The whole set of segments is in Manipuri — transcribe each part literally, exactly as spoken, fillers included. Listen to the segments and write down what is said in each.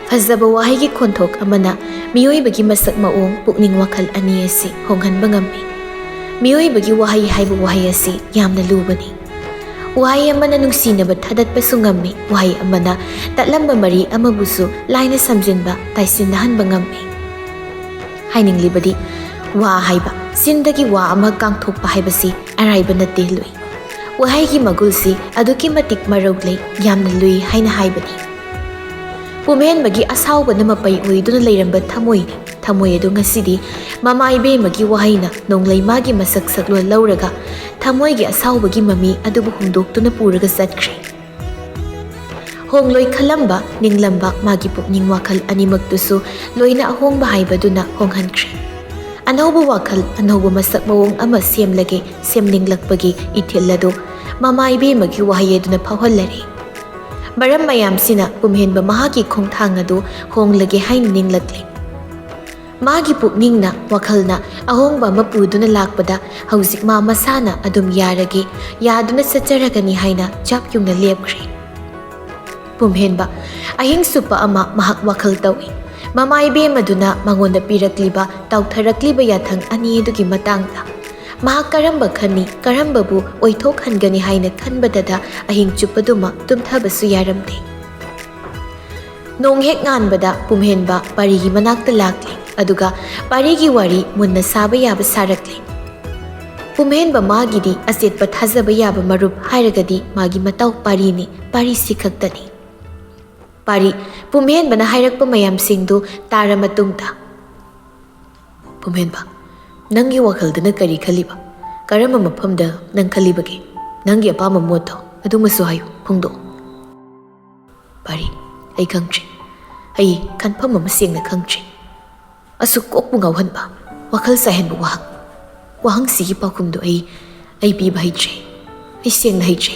ꯐꯖꯕ ꯋꯥꯍꯩꯒꯤ ꯈꯣꯟꯊꯣꯛ ꯑꯃꯅ ꯃꯤꯑꯣꯏꯕꯒꯤ ꯃꯁꯛ ꯃꯑꯣꯡ, ꯄꯨꯛꯅꯤꯡ ꯋꯥꯈꯜ ꯑꯅꯤ ꯑꯁꯤ ꯍꯣꯡꯍꯟꯕ ꯉꯝꯃꯤ꯫ ꯃꯤꯑꯣꯏꯕꯒꯤ ꯋꯥꯍꯩ ꯍꯥꯏꯕ ꯋꯥꯍꯩ ꯑꯁꯤ ꯌꯥꯝꯅ ꯂꯨꯕꯅꯤ꯫ ꯋꯥꯍꯩ ꯑꯃꯅ ꯅꯨꯡꯁꯤꯅꯕ ꯊꯥꯗꯠꯄꯁꯨ ꯉꯝꯃꯤ, ꯋꯥꯍꯩ ꯑꯃꯅ ꯇꯠꯂꯝꯕ ꯃꯔꯤ ꯑꯃꯕꯨꯁꯨ ꯂꯥꯏꯅ ꯁꯝꯖꯤꯟꯕ, ꯇꯥꯏꯁꯤꯟꯅꯍꯟꯕ ꯉꯝꯃꯤ꯫ ꯍꯥꯏꯅꯤꯡꯂꯤꯕꯗꯤ, ꯋꯥ ꯍꯥꯏꯕ, ꯆꯤꯟꯗꯒꯤ ꯋꯥ ꯑꯃ ꯀꯥꯡꯊꯣꯛꯄ ꯍꯥꯏꯕꯁꯤ ꯑꯔꯥꯏꯕ ꯅꯠꯇꯦ, ꯂꯨꯏ꯫ ꯋꯥꯍꯩꯒꯤ ꯃꯒꯨꯜꯁꯤ ꯑꯗꯨꯛꯀꯤ ꯃꯇꯤꯛ ꯃꯔꯧ ꯂꯩ, ꯌꯥꯝꯅ ꯂꯨꯏ ꯍꯥꯏꯅ ꯍꯥꯏꯕꯅꯤ꯫ ꯄꯨꯝꯍꯦꯟꯕꯒꯤ ꯑꯁꯥꯎꯕꯅ ꯃꯄꯩ ꯑꯣꯏꯗꯨꯅ ꯂꯩꯔꯝꯕ ꯊꯃꯣꯏꯅꯤ꯫ ꯊꯃꯣꯏ ꯑꯗꯨ ꯉꯁꯤꯗꯤ ꯃꯃꯥ ꯏꯕꯦꯝꯃꯒꯤ ꯋꯥꯍꯩꯅ ꯅꯣꯡꯂꯩ ꯃꯥꯒꯤ ꯃꯁꯛ ꯁꯛꯂꯣꯟ ꯂꯧꯔꯒ ꯊꯃꯣꯏꯒꯤ ꯑꯁꯥꯎꯕꯒꯤ ꯃꯃꯤ ꯑꯗꯨꯕꯨ ꯍꯨꯝꯗꯣꯛꯇꯨꯅ ꯄꯨꯔꯒ ꯆꯠꯈ꯭ꯔꯦ꯫ ꯍꯣꯡꯂꯣꯏ ꯈꯜꯂꯝꯕ, ꯅꯤꯡꯂꯝꯕ ꯃꯥꯒꯤ ꯄꯨꯛꯅꯤꯡ ꯋꯥꯈꯜ ꯑꯅꯤꯃꯛꯇꯨꯁꯨ ꯂꯣꯏꯅ ꯑꯍꯣꯡꯕ ꯍꯥꯏꯕꯗꯨꯅ ꯍꯣꯡꯍꯟꯈ꯭ꯔꯦ꯫ ꯑꯅꯧꯕ ꯋꯥꯈꯜ, ꯑꯅꯧꯕ ꯃꯁꯛ ꯃꯑꯣꯡ ꯑꯃ ꯁꯦꯝꯂꯒꯦ ꯁꯦꯝꯅꯤꯡꯂꯛꯄꯒꯤ ꯏꯊꯤꯜ ꯑꯗꯨ ꯃꯃꯥ ꯏꯕꯦꯝꯃꯒꯤ ꯋꯥꯍꯩ ꯑꯗꯨꯅ ꯐꯥꯎꯍꯜꯂꯔꯦ꯫ ꯃꯔꯝ ꯃꯌꯥꯝꯁꯤꯅ ꯄꯨꯝꯍꯦꯟꯕ ꯃꯍꯥꯛꯀꯤ ꯈꯣꯡꯊꯥꯡ ꯑꯗꯨ ꯍꯣꯡꯂꯒꯦ ꯍꯥꯏꯅ ꯅꯤꯡꯂꯛꯂꯦ꯫ ꯃꯥꯒꯤ ꯄꯨꯛꯅꯤꯡꯅ, ꯋꯥꯈꯜꯅ ꯑꯍꯣꯡꯕ ꯑꯃ ꯄꯨꯗꯨꯅ ꯂꯥꯛꯄꯗ ꯍꯧꯖꯤꯛ ꯃꯥ ꯃꯁꯥꯅ ꯑꯗꯨꯝ ꯌꯥꯔꯒꯦ, ꯌꯥꯗꯨꯅ ꯆꯠꯆꯔꯒꯅꯤ ꯍꯥꯏꯅ ꯆꯞ ꯌꯨꯡꯅ ꯂꯦꯞꯈ꯭ꯔꯦ꯫ ꯄꯨꯝꯍꯦꯟꯕ ꯑꯍꯤꯡ ꯆꯨꯞꯄ ꯑꯃ ꯃꯍꯥꯛ ꯋꯥꯈꯜ ꯇꯧꯏ꯫ ꯃꯃꯥ ꯏꯕꯦꯝꯃꯗꯨꯅ ꯃꯉꯣꯟꯗ ꯄꯤꯔꯛꯂꯤꯕ, ꯇꯥꯎꯊꯔꯛꯂꯤꯕ ꯌꯥꯊꯪ ꯑꯅꯤ ꯑꯗꯨꯒꯤ ꯃꯇꯥꯡꯗ꯫ ꯃꯍꯥꯛ ꯀꯔꯝꯕ ꯈꯟꯅꯤ, ꯀꯔꯝꯕꯕꯨ ꯑꯣꯏꯊꯣꯛꯍꯟꯒꯅꯤ ꯍꯥꯏꯅ ꯈꯟꯕꯗꯗ ꯑꯍꯤꯡ ꯆꯨꯞꯄꯗꯨꯃ ꯇꯨꯝꯊꯕꯁꯨ ꯌꯥꯔꯝꯗꯦ꯫ ꯅꯣꯡ ꯍꯦꯛ ꯉꯥꯟꯕꯗ ꯄꯨꯝꯍꯦꯟꯕ ꯄꯥꯔꯤꯒꯤ ꯃꯅꯥꯛꯇ ꯂꯥꯛꯂꯦ, ꯑꯗꯨꯒ ꯄꯥꯔꯤꯒꯤ ꯋꯥꯔꯤ ꯃꯨꯟꯅ ꯁꯥꯕ ꯌꯥꯕ ꯁꯥꯔꯛꯂꯦ꯫ ꯄꯨꯝꯍꯦꯟꯕ ꯃꯥꯒꯤꯗꯤ ꯑꯆꯦꯠꯄ ꯊꯥꯖꯕ ꯌꯥꯕ ꯃꯔꯨꯞ ꯍꯥꯏꯔꯒꯗꯤ ꯃꯥꯒꯤ ꯃꯇꯥꯎ ꯄꯥꯔꯤꯅꯤ, ꯄꯥꯔꯤꯁꯤ ꯈꯛꯇꯅꯤ꯫ ꯄꯥꯔꯤ, ꯄꯨꯝꯍꯦꯟꯕꯅ ꯍꯥꯏꯔꯛꯄ ꯃꯌꯥꯝꯁꯤꯡꯗꯨ ꯇꯥꯔ ꯃꯇꯨꯡꯗ, ꯄꯨꯝꯍꯦꯟꯕ, ꯅꯪꯒꯤ ꯋꯥꯈꯜꯗꯅ ꯀꯔꯤ ꯈꯜꯂꯤꯕ? ꯀꯔꯝꯕ ꯃꯐꯝꯗ ꯅꯪ ꯈꯜꯂꯤꯕꯒꯦ? ꯅꯪꯒꯤ ꯑꯄꯥꯝꯕ ꯃꯣꯠꯇꯣ ꯑꯗꯨꯃꯁꯨ ꯍꯥꯏꯌꯨ, ꯐꯣꯡꯗꯣꯛꯎ꯫ ꯄꯥꯔꯤ, ꯑꯩ ꯈꯪꯗ꯭ꯔꯦ꯫ ꯑꯩ ꯈꯟꯐꯝ ꯑꯃ ꯁꯦꯡꯅ ꯈꯪꯗ꯭ꯔꯦ꯫ ꯑꯁꯨꯛ ꯀꯣꯛꯄꯨ ꯉꯥꯎꯍꯟꯕ, ꯋꯥꯈꯜ ꯆꯥꯏꯍꯟꯕ ꯋꯥꯍꯪ, ꯋꯥꯍꯪꯁꯤꯒꯤ ꯄꯥꯎꯈꯨꯝꯗꯨ ꯑꯩ, ꯑꯩ ꯄꯤꯕ ꯍꯩꯇ꯭ꯔꯦ꯫ ꯑꯩ ꯁꯦꯡꯅ ꯍꯩꯇ꯭ꯔꯦ꯫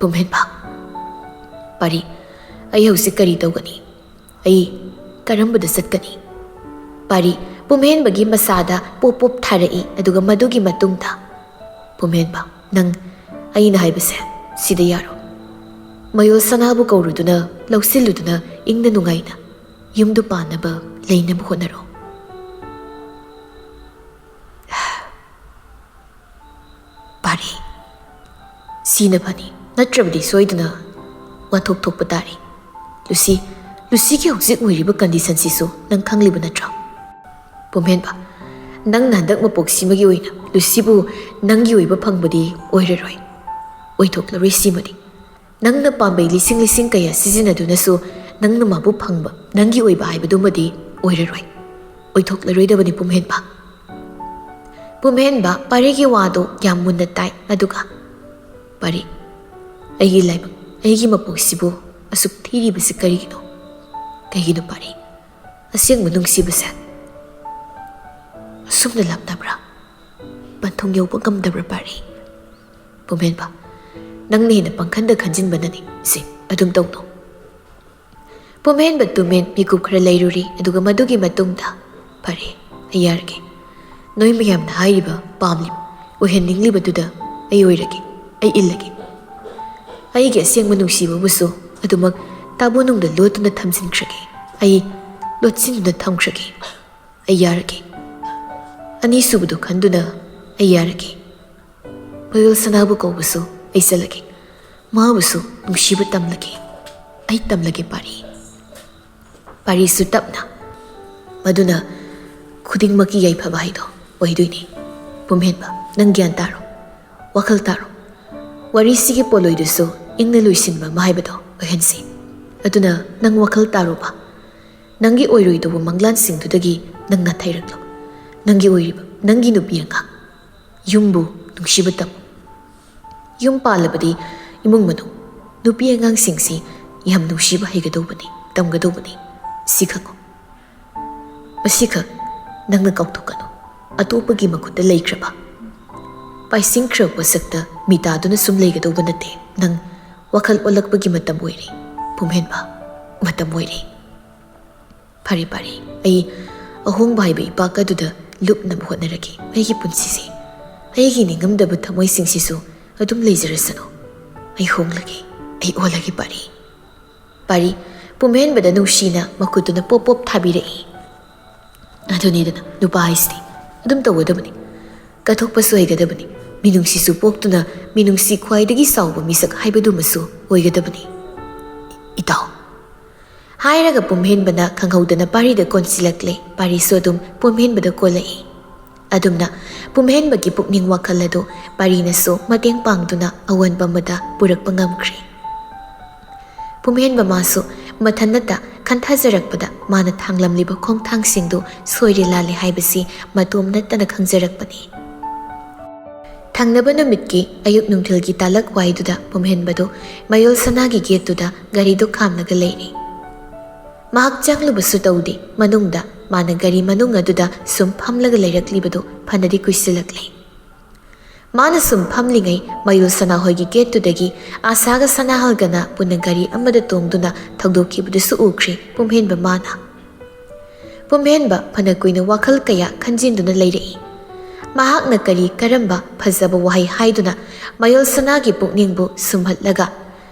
ꯄꯨꯝꯍꯦꯟꯕ, ꯄꯥꯔꯤ, ꯑꯩ ꯍꯧꯖꯤꯛ ꯀꯔꯤ ꯇꯧꯒꯅꯤ? ꯑꯩ ꯀꯔꯝꯕꯗ ꯆꯠꯀꯅꯤ? ꯄꯥꯔꯤ, ꯄꯨꯝꯍꯦꯟꯕꯒꯤ ꯃꯁꯥꯗ ꯄꯣꯞ ꯄꯣꯞ ꯊꯥꯔꯛꯏ, ꯑꯗꯨꯒ ꯃꯗꯨꯒꯤ ꯃꯇꯨꯡꯗ, ꯄꯨꯝꯍꯦꯟꯕ, ꯅꯪ, ꯑꯩꯅ ꯍꯥꯏꯕꯁꯦ ꯁꯤꯗ ꯌꯥꯔꯣ꯫ ꯃꯌꯣꯜ ꯁꯅꯥꯕꯨ ꯀꯧꯔꯨꯗꯨꯅ, ꯂꯧꯁꯤꯜꯂꯨꯗꯨꯅ ꯏꯪꯅ ꯅꯨꯡꯉꯥꯏꯅ ꯌꯨꯝꯗꯨ ꯄꯥꯟꯅꯕ, ꯂꯩꯅꯕ ꯍꯣꯠꯅꯔꯣ꯫ ꯄꯥꯔꯤ, ꯁꯤꯅ ꯐꯅꯤ, ꯅꯠꯇ꯭ꯔꯕꯗꯤ ꯁꯣꯏꯗꯅ ꯋꯥꯊꯣꯛ ꯊꯣꯛꯄ ꯇꯥꯔꯤ꯫ ꯂꯨꯁꯤ, ꯂꯨꯁꯤꯒꯤ ꯍꯧꯖꯤꯛ ꯑꯣꯏꯔꯤꯕ ꯀꯟꯗꯤꯁꯟꯁꯤꯁꯨ ꯅꯪ ꯈꯪꯂꯤꯕ ꯅꯠꯇ꯭ꯔꯣ? ꯄꯨꯝꯍꯦꯟꯕ, ꯅꯪꯅ ꯍꯟꯗꯛ ꯃꯄꯣꯛꯁꯤꯃꯒꯤ ꯑꯣꯏꯅ ꯂꯨꯁꯤꯕꯨ ꯅꯪꯒꯤ ꯑꯣꯏꯕ ꯐꯪꯕꯗꯤ ꯑꯣꯏꯔꯔꯣꯏ꯫ ꯑꯣꯏꯊꯣꯛꯂꯔꯣꯏ ꯁꯤꯃꯗꯤ꯫ ꯅꯪꯅ ꯄꯥꯝꯕꯩ ꯂꯤꯁꯤꯡ ꯂꯤꯁꯤꯡ ꯀꯌꯥ ꯁꯤꯖꯤꯟꯅꯗꯨꯅꯁꯨ ꯅꯪꯅ ꯃꯥꯕꯨ ꯐꯪꯕ, ꯅꯪꯒꯤ ꯑꯣꯏꯕ ꯍꯥꯏꯕꯗꯨꯃꯗꯤ ꯑꯣꯏꯔꯔꯣꯏ꯫ ꯑꯣꯏꯊꯣꯛꯂꯔꯣꯏꯗꯕꯅꯤ ꯄꯨꯝꯍꯦꯟꯕ꯫ ꯄꯨꯝꯍꯦꯟꯕ ꯄꯥꯔꯤꯒꯤ ꯋꯥꯗꯨ ꯌꯥꯝ ꯃꯨꯟꯅ ꯇꯥꯏ, ꯑꯗꯨꯒ, "ꯄꯥꯔꯤ, ꯑꯩꯒꯤ ꯂꯥꯏꯕꯛ, ꯑꯩꯒꯤ ꯃꯄꯣꯛꯁꯤꯕꯨ ꯑꯁꯨꯛ ꯊꯤꯔꯤꯕꯁꯤ ꯀꯔꯤꯒꯤꯅꯣ? ꯀꯩꯒꯤꯅꯣ ꯄꯥꯔꯤ? ꯑꯁꯦꯡꯕ ꯅꯨꯡꯁꯤꯕꯁꯦ ꯑꯁꯨꯝꯅ ꯂꯥꯞꯅꯕ꯭ꯔꯥ? ꯄꯟꯊꯨꯡ ꯌꯧꯕ ꯉꯝꯗꯕ꯭ꯔꯥ ꯄꯥꯔꯤ?" ꯄꯨꯝꯍꯦꯟꯕ, ꯅꯪꯅ ꯍꯦꯟꯅ ꯄꯪꯈꯟꯗ ꯈꯟꯖꯤꯟꯕꯅꯅꯤ꯫ ꯁꯦ, ꯑꯗꯨꯝ ꯇꯧꯅꯣ꯫ ꯄꯨꯝꯍꯦꯟꯕ ꯇꯨꯃꯤꯟ ꯃꯤꯀꯨꯞ ꯈꯔ ꯂꯩꯔꯨꯔꯤ, ꯑꯗꯨꯒ ꯃꯗꯨꯒꯤ ꯃꯇꯨꯡꯗ, "ꯐꯔꯦ, ꯑꯩ ꯌꯥꯔꯒꯦ꯫ ꯅꯣꯏ ꯃꯌꯥꯝꯅ ꯍꯥꯏꯔꯤꯕ, ꯄꯥꯝꯂꯤꯕ, ꯑꯣꯏꯍꯟꯅꯤꯡꯂꯤꯕꯗꯨꯗ ꯑꯩ ꯑꯣꯏꯔꯒꯦ, ꯑꯩ ꯏꯜꯂꯒꯦ꯫ ꯑꯩꯒꯤ ꯑꯁꯦꯡꯕ ꯅꯨꯡꯁꯤꯕꯕꯨꯁꯨ ꯑꯗꯨꯃꯛ ꯇꯥꯕꯨꯅꯨꯡꯗ ꯂꯣꯠꯇꯨꯅ ꯊꯝꯖꯤꯟꯈ꯭ꯔꯒꯦ꯫ ꯑꯩ ꯂꯣꯠꯁꯤꯟꯗꯨꯅ ꯊꯝꯈ꯭ꯔꯒꯦ꯫ ꯑꯩ ꯌꯥꯔꯒꯦ꯫ ꯑꯅꯤꯁꯨꯕꯗꯨ ꯈꯟꯗꯨꯅ ꯑꯩ ꯌꯥꯔꯒꯦ꯫ ꯃꯌꯣꯜ ꯁꯅꯥꯕꯨ ꯀꯧꯕꯁꯨ ꯑꯩ ꯆꯠꯂꯒꯦ꯫ ꯃꯥꯕꯨꯁꯨ ꯅꯨꯡꯁꯤꯕ ꯇꯝꯂꯒꯦ꯫ ꯑꯩ ꯇꯝꯂꯒꯦ ꯄꯥꯔꯤ꯫" ꯄꯥꯔꯤꯁꯨ ꯇꯞꯅ, "ꯃꯗꯨꯅ ꯈꯨꯗꯤꯡꯃꯛꯀꯤ ꯌꯥꯏꯐꯕ ꯍꯥꯏꯗꯣ ꯑꯣꯏꯗꯣꯏꯅꯤ꯫ ꯄꯨꯝꯍꯦꯟꯕ, ꯅꯪ ꯒ꯭ꯌꯥꯟ ꯇꯥꯔꯣ, ꯋꯥꯈꯜ ꯇꯥꯔꯣ꯫ ꯋꯥꯔꯤꯁꯤꯒꯤ ꯄꯣꯠꯂꯣꯏꯗꯨꯁꯨ ꯏꯪꯅ ꯂꯣꯏꯁꯤꯟꯕ ꯑꯃ ꯍꯥꯏꯕꯗꯣ ꯑꯣꯏꯍꯟꯁꯤ꯫ ꯑꯗꯨꯅ ꯅꯪ ꯋꯥꯈꯜ ꯇꯥꯔꯣꯕ꯫ ꯅꯪꯒꯤ ꯑꯣꯏꯔꯣꯏꯗꯧꯕ ꯃꯪꯂꯥꯟꯁꯤꯡꯗꯨꯗꯒꯤ ꯅꯪ ꯅꯥꯊꯩꯔꯛꯂꯣ꯫ ꯅꯪꯒꯤ ꯑꯣꯏꯔꯤꯕ, ꯅꯪꯒꯤ ꯅꯨꯄꯤ ꯑꯉꯥꯡ, ꯌꯨꯝꯕꯨ ꯅꯨꯡꯁꯤꯕ ꯇꯝꯃꯨ꯫ ꯌꯨꯝ ꯄꯥꯜꯂꯕꯗꯤ ꯏꯃꯨꯡ ꯃꯅꯨꯡ, ꯅꯨꯄꯤ ꯑꯉꯥꯡꯁꯤꯡꯁꯤ ꯌꯥꯝ ꯅꯨꯡꯁꯤꯕ ꯍꯩꯒꯗꯧꯕꯅꯤ, ꯇꯝꯒꯗꯧꯕꯅꯤ꯫ ꯁꯤ ꯈꯪꯉꯨ꯫ ꯃꯁꯤꯈꯛ ꯅꯪꯅ ꯀꯥꯎꯊꯣꯛꯀꯅꯨ꯫ ꯑꯇꯣꯞꯄꯒꯤ ꯃꯈꯨꯠꯇ ꯂꯩꯈ꯭ꯔꯕ, ꯄꯥꯏꯁꯤꯟꯈ꯭ꯔꯕ ꯄꯣꯠꯁꯛꯇ ꯃꯤꯇꯥꯗꯨꯅ ꯁꯨꯝ ꯂꯩꯒꯗꯧꯕ ꯅꯠꯇꯦ꯫ ꯅꯪ ꯋꯥꯈꯜ ꯑꯣꯜꯂꯛꯄꯒꯤ ꯃꯇꯝ ꯑꯣꯏꯔꯦ, ꯄꯨꯝꯍꯦꯟꯕ, ꯃꯇꯝ ꯑꯣꯏꯔꯦ꯫ ꯐꯔꯦ, ꯐꯔꯦ, ꯑꯩ ꯑꯍꯣꯡꯕ ꯍꯥꯏꯕ ꯏꯄꯥꯛ ꯑꯗꯨꯗ ꯂꯨꯞꯅꯕ ꯍꯣꯠꯅꯔꯒꯦ꯫ ꯑꯩꯒꯤ ꯄꯨꯟꯁꯤꯁꯦ, ꯑꯩꯒꯤ ꯅꯤꯡꯉꯝꯗꯕ ꯊꯃꯣꯏꯁꯤꯡꯁꯤꯁꯨ ꯑꯗꯨꯝ ꯂꯩꯖꯔꯁꯅꯨ꯫ ꯑꯩ ꯍꯣꯡꯂꯒꯦ, ꯑꯩ ꯑꯣꯜꯂꯒꯦ, ꯄꯥꯔꯤ꯫ ꯄꯥꯔꯤ, ꯄꯨꯝꯍꯦꯟꯕꯗ ꯅꯨꯡꯁꯤꯅ ꯃꯈꯨꯠꯇꯨꯅ ꯄꯣꯞ ꯄꯣꯞ ꯊꯥꯕꯤꯔꯛꯏ꯫ ꯑꯗꯨꯅꯤꯗꯅ ꯅꯨꯄꯥ ꯍꯥꯏꯁꯤꯗꯤ ꯑꯗꯨꯝ ꯇꯧꯒꯗꯕꯅꯤ, ꯀꯠꯊꯣꯛꯄꯁꯨ ꯍꯩꯒꯗꯕꯅꯤ, ꯃꯤꯅꯨꯡꯁꯤꯁꯨ ꯄꯣꯛꯇꯨꯅ ꯃꯤꯅꯨꯡꯁꯤ ꯈ꯭ꯋꯥꯏꯗꯒꯤ ꯆꯥꯎꯕ ꯃꯤꯁꯛ ꯍꯥꯏꯕꯗꯨꯃꯁꯨ ꯑꯣꯏꯒꯗꯕꯅꯤ꯫ ꯏꯇꯥꯎ꯫ ꯍꯥꯏꯔꯒ ꯄꯨꯝꯍꯦꯟꯕꯅ ꯈꯪꯍꯧꯗꯅ ꯄꯥꯔꯤꯗ ꯀꯣꯟꯁꯤꯜꯂꯛꯂꯦ꯫ ꯄꯥꯔꯤꯁꯨ ꯑꯗꯨꯝ ꯄꯨꯝꯍꯦꯟꯕꯗ ꯀꯣꯜꯂꯛꯏ꯫ ꯑꯗꯨꯝꯅ ꯄꯨꯝꯍꯦꯟꯕꯒꯤ ꯄꯨꯛꯅꯤꯡ ꯋꯥꯈꯜ ꯑꯗꯨ ꯄꯥꯔꯤꯅꯁꯨ ꯃꯇꯦꯡ ꯄꯥꯡꯗꯨꯅ ꯑꯑꯣꯟꯕ ꯑꯃꯗ ꯄꯨꯔꯛꯄ ꯉꯝꯈ꯭ꯔꯦ꯫ ꯄꯨꯝꯍꯦꯟꯕ ꯃꯥꯁꯨ ꯃꯊꯟꯅꯇ ꯈꯟꯊꯖꯔꯛꯄꯗ ꯃꯥꯅ ꯊꯥꯡꯂꯝꯂꯤꯕ ꯈꯣꯡꯊꯥꯡꯁꯤꯡꯗꯨ ꯁꯣꯏꯔꯦ ꯂꯥꯜꯂꯦ ꯍꯥꯏꯕꯁꯤ ꯃꯇꯣꯝ ꯅꯠꯇꯅ ꯈꯪꯖꯔꯛꯄꯅꯤ꯫ ꯊꯪꯅꯕ ꯅꯨꯃꯤꯠꯀꯤ ꯑꯌꯨꯛ ꯅꯨꯡꯊꯤꯜꯒꯤ ꯇꯥꯂꯛ ꯋꯥꯏꯗꯨꯗ ꯄꯨꯝꯍꯦꯟꯕꯗꯨ ꯃꯌꯣꯜ ꯁꯅꯥꯒꯤ ꯒꯦꯠꯇꯨꯗ ꯒꯥꯔꯤꯗꯨ ꯈꯥꯝꯂꯒ ꯂꯩꯔꯤ꯫ ꯃꯍꯥꯛ ꯆꯪꯂꯨꯕꯁꯨ ꯇꯧꯗꯦ꯫ ꯃꯅꯨꯡꯗ ꯃꯥꯅ ꯒꯥꯔꯤ ꯃꯅꯨꯡ ꯑꯗꯨꯗ ꯁꯨꯝ ꯐꯝꯂꯒ ꯂꯩꯔꯛꯂꯤꯕꯗꯨ ꯐꯅꯗꯤ ꯀꯨꯏꯁꯤꯜꯂꯛꯂꯦ꯫ ꯃꯥꯅ ꯁꯨꯝ ꯐꯝꯂꯤꯉꯩ ꯃꯌꯣꯜ ꯁꯅꯥꯍꯣꯏꯒꯤ ꯒꯦꯠꯇꯨꯗꯒꯤ ꯑꯥꯁꯥꯒ ꯁꯅꯥꯍꯜꯒꯅ ꯄꯨꯟꯅ ꯒꯥꯔꯤ ꯑꯃꯗ ꯇꯣꯡꯗꯨꯅ ꯊꯧꯗꯣꯛꯈꯤꯕꯗꯨꯁꯨ ꯎꯈ꯭ꯔꯦ ꯄꯨꯝꯍꯦꯟꯕ ꯃꯥꯅ꯫ ꯄꯨꯝꯍꯦꯟꯕ ꯐꯅ ꯀꯨꯏꯅ ꯋꯥꯈꯜ ꯀꯌꯥ ꯈꯟꯖꯤꯟꯗꯨꯅ ꯂꯩꯔꯛꯏ꯫ ꯃꯍꯥꯛꯅ ꯀꯔꯤ ꯀꯔꯝꯕ ꯐꯖꯕ ꯋꯥꯍꯩ ꯍꯥꯏꯗꯨꯅ ꯃꯌꯣꯜ ꯁꯅꯥꯒꯤ ꯄꯨꯛꯅꯤꯡꯕꯨ ꯁꯨꯝꯍꯠꯂꯒ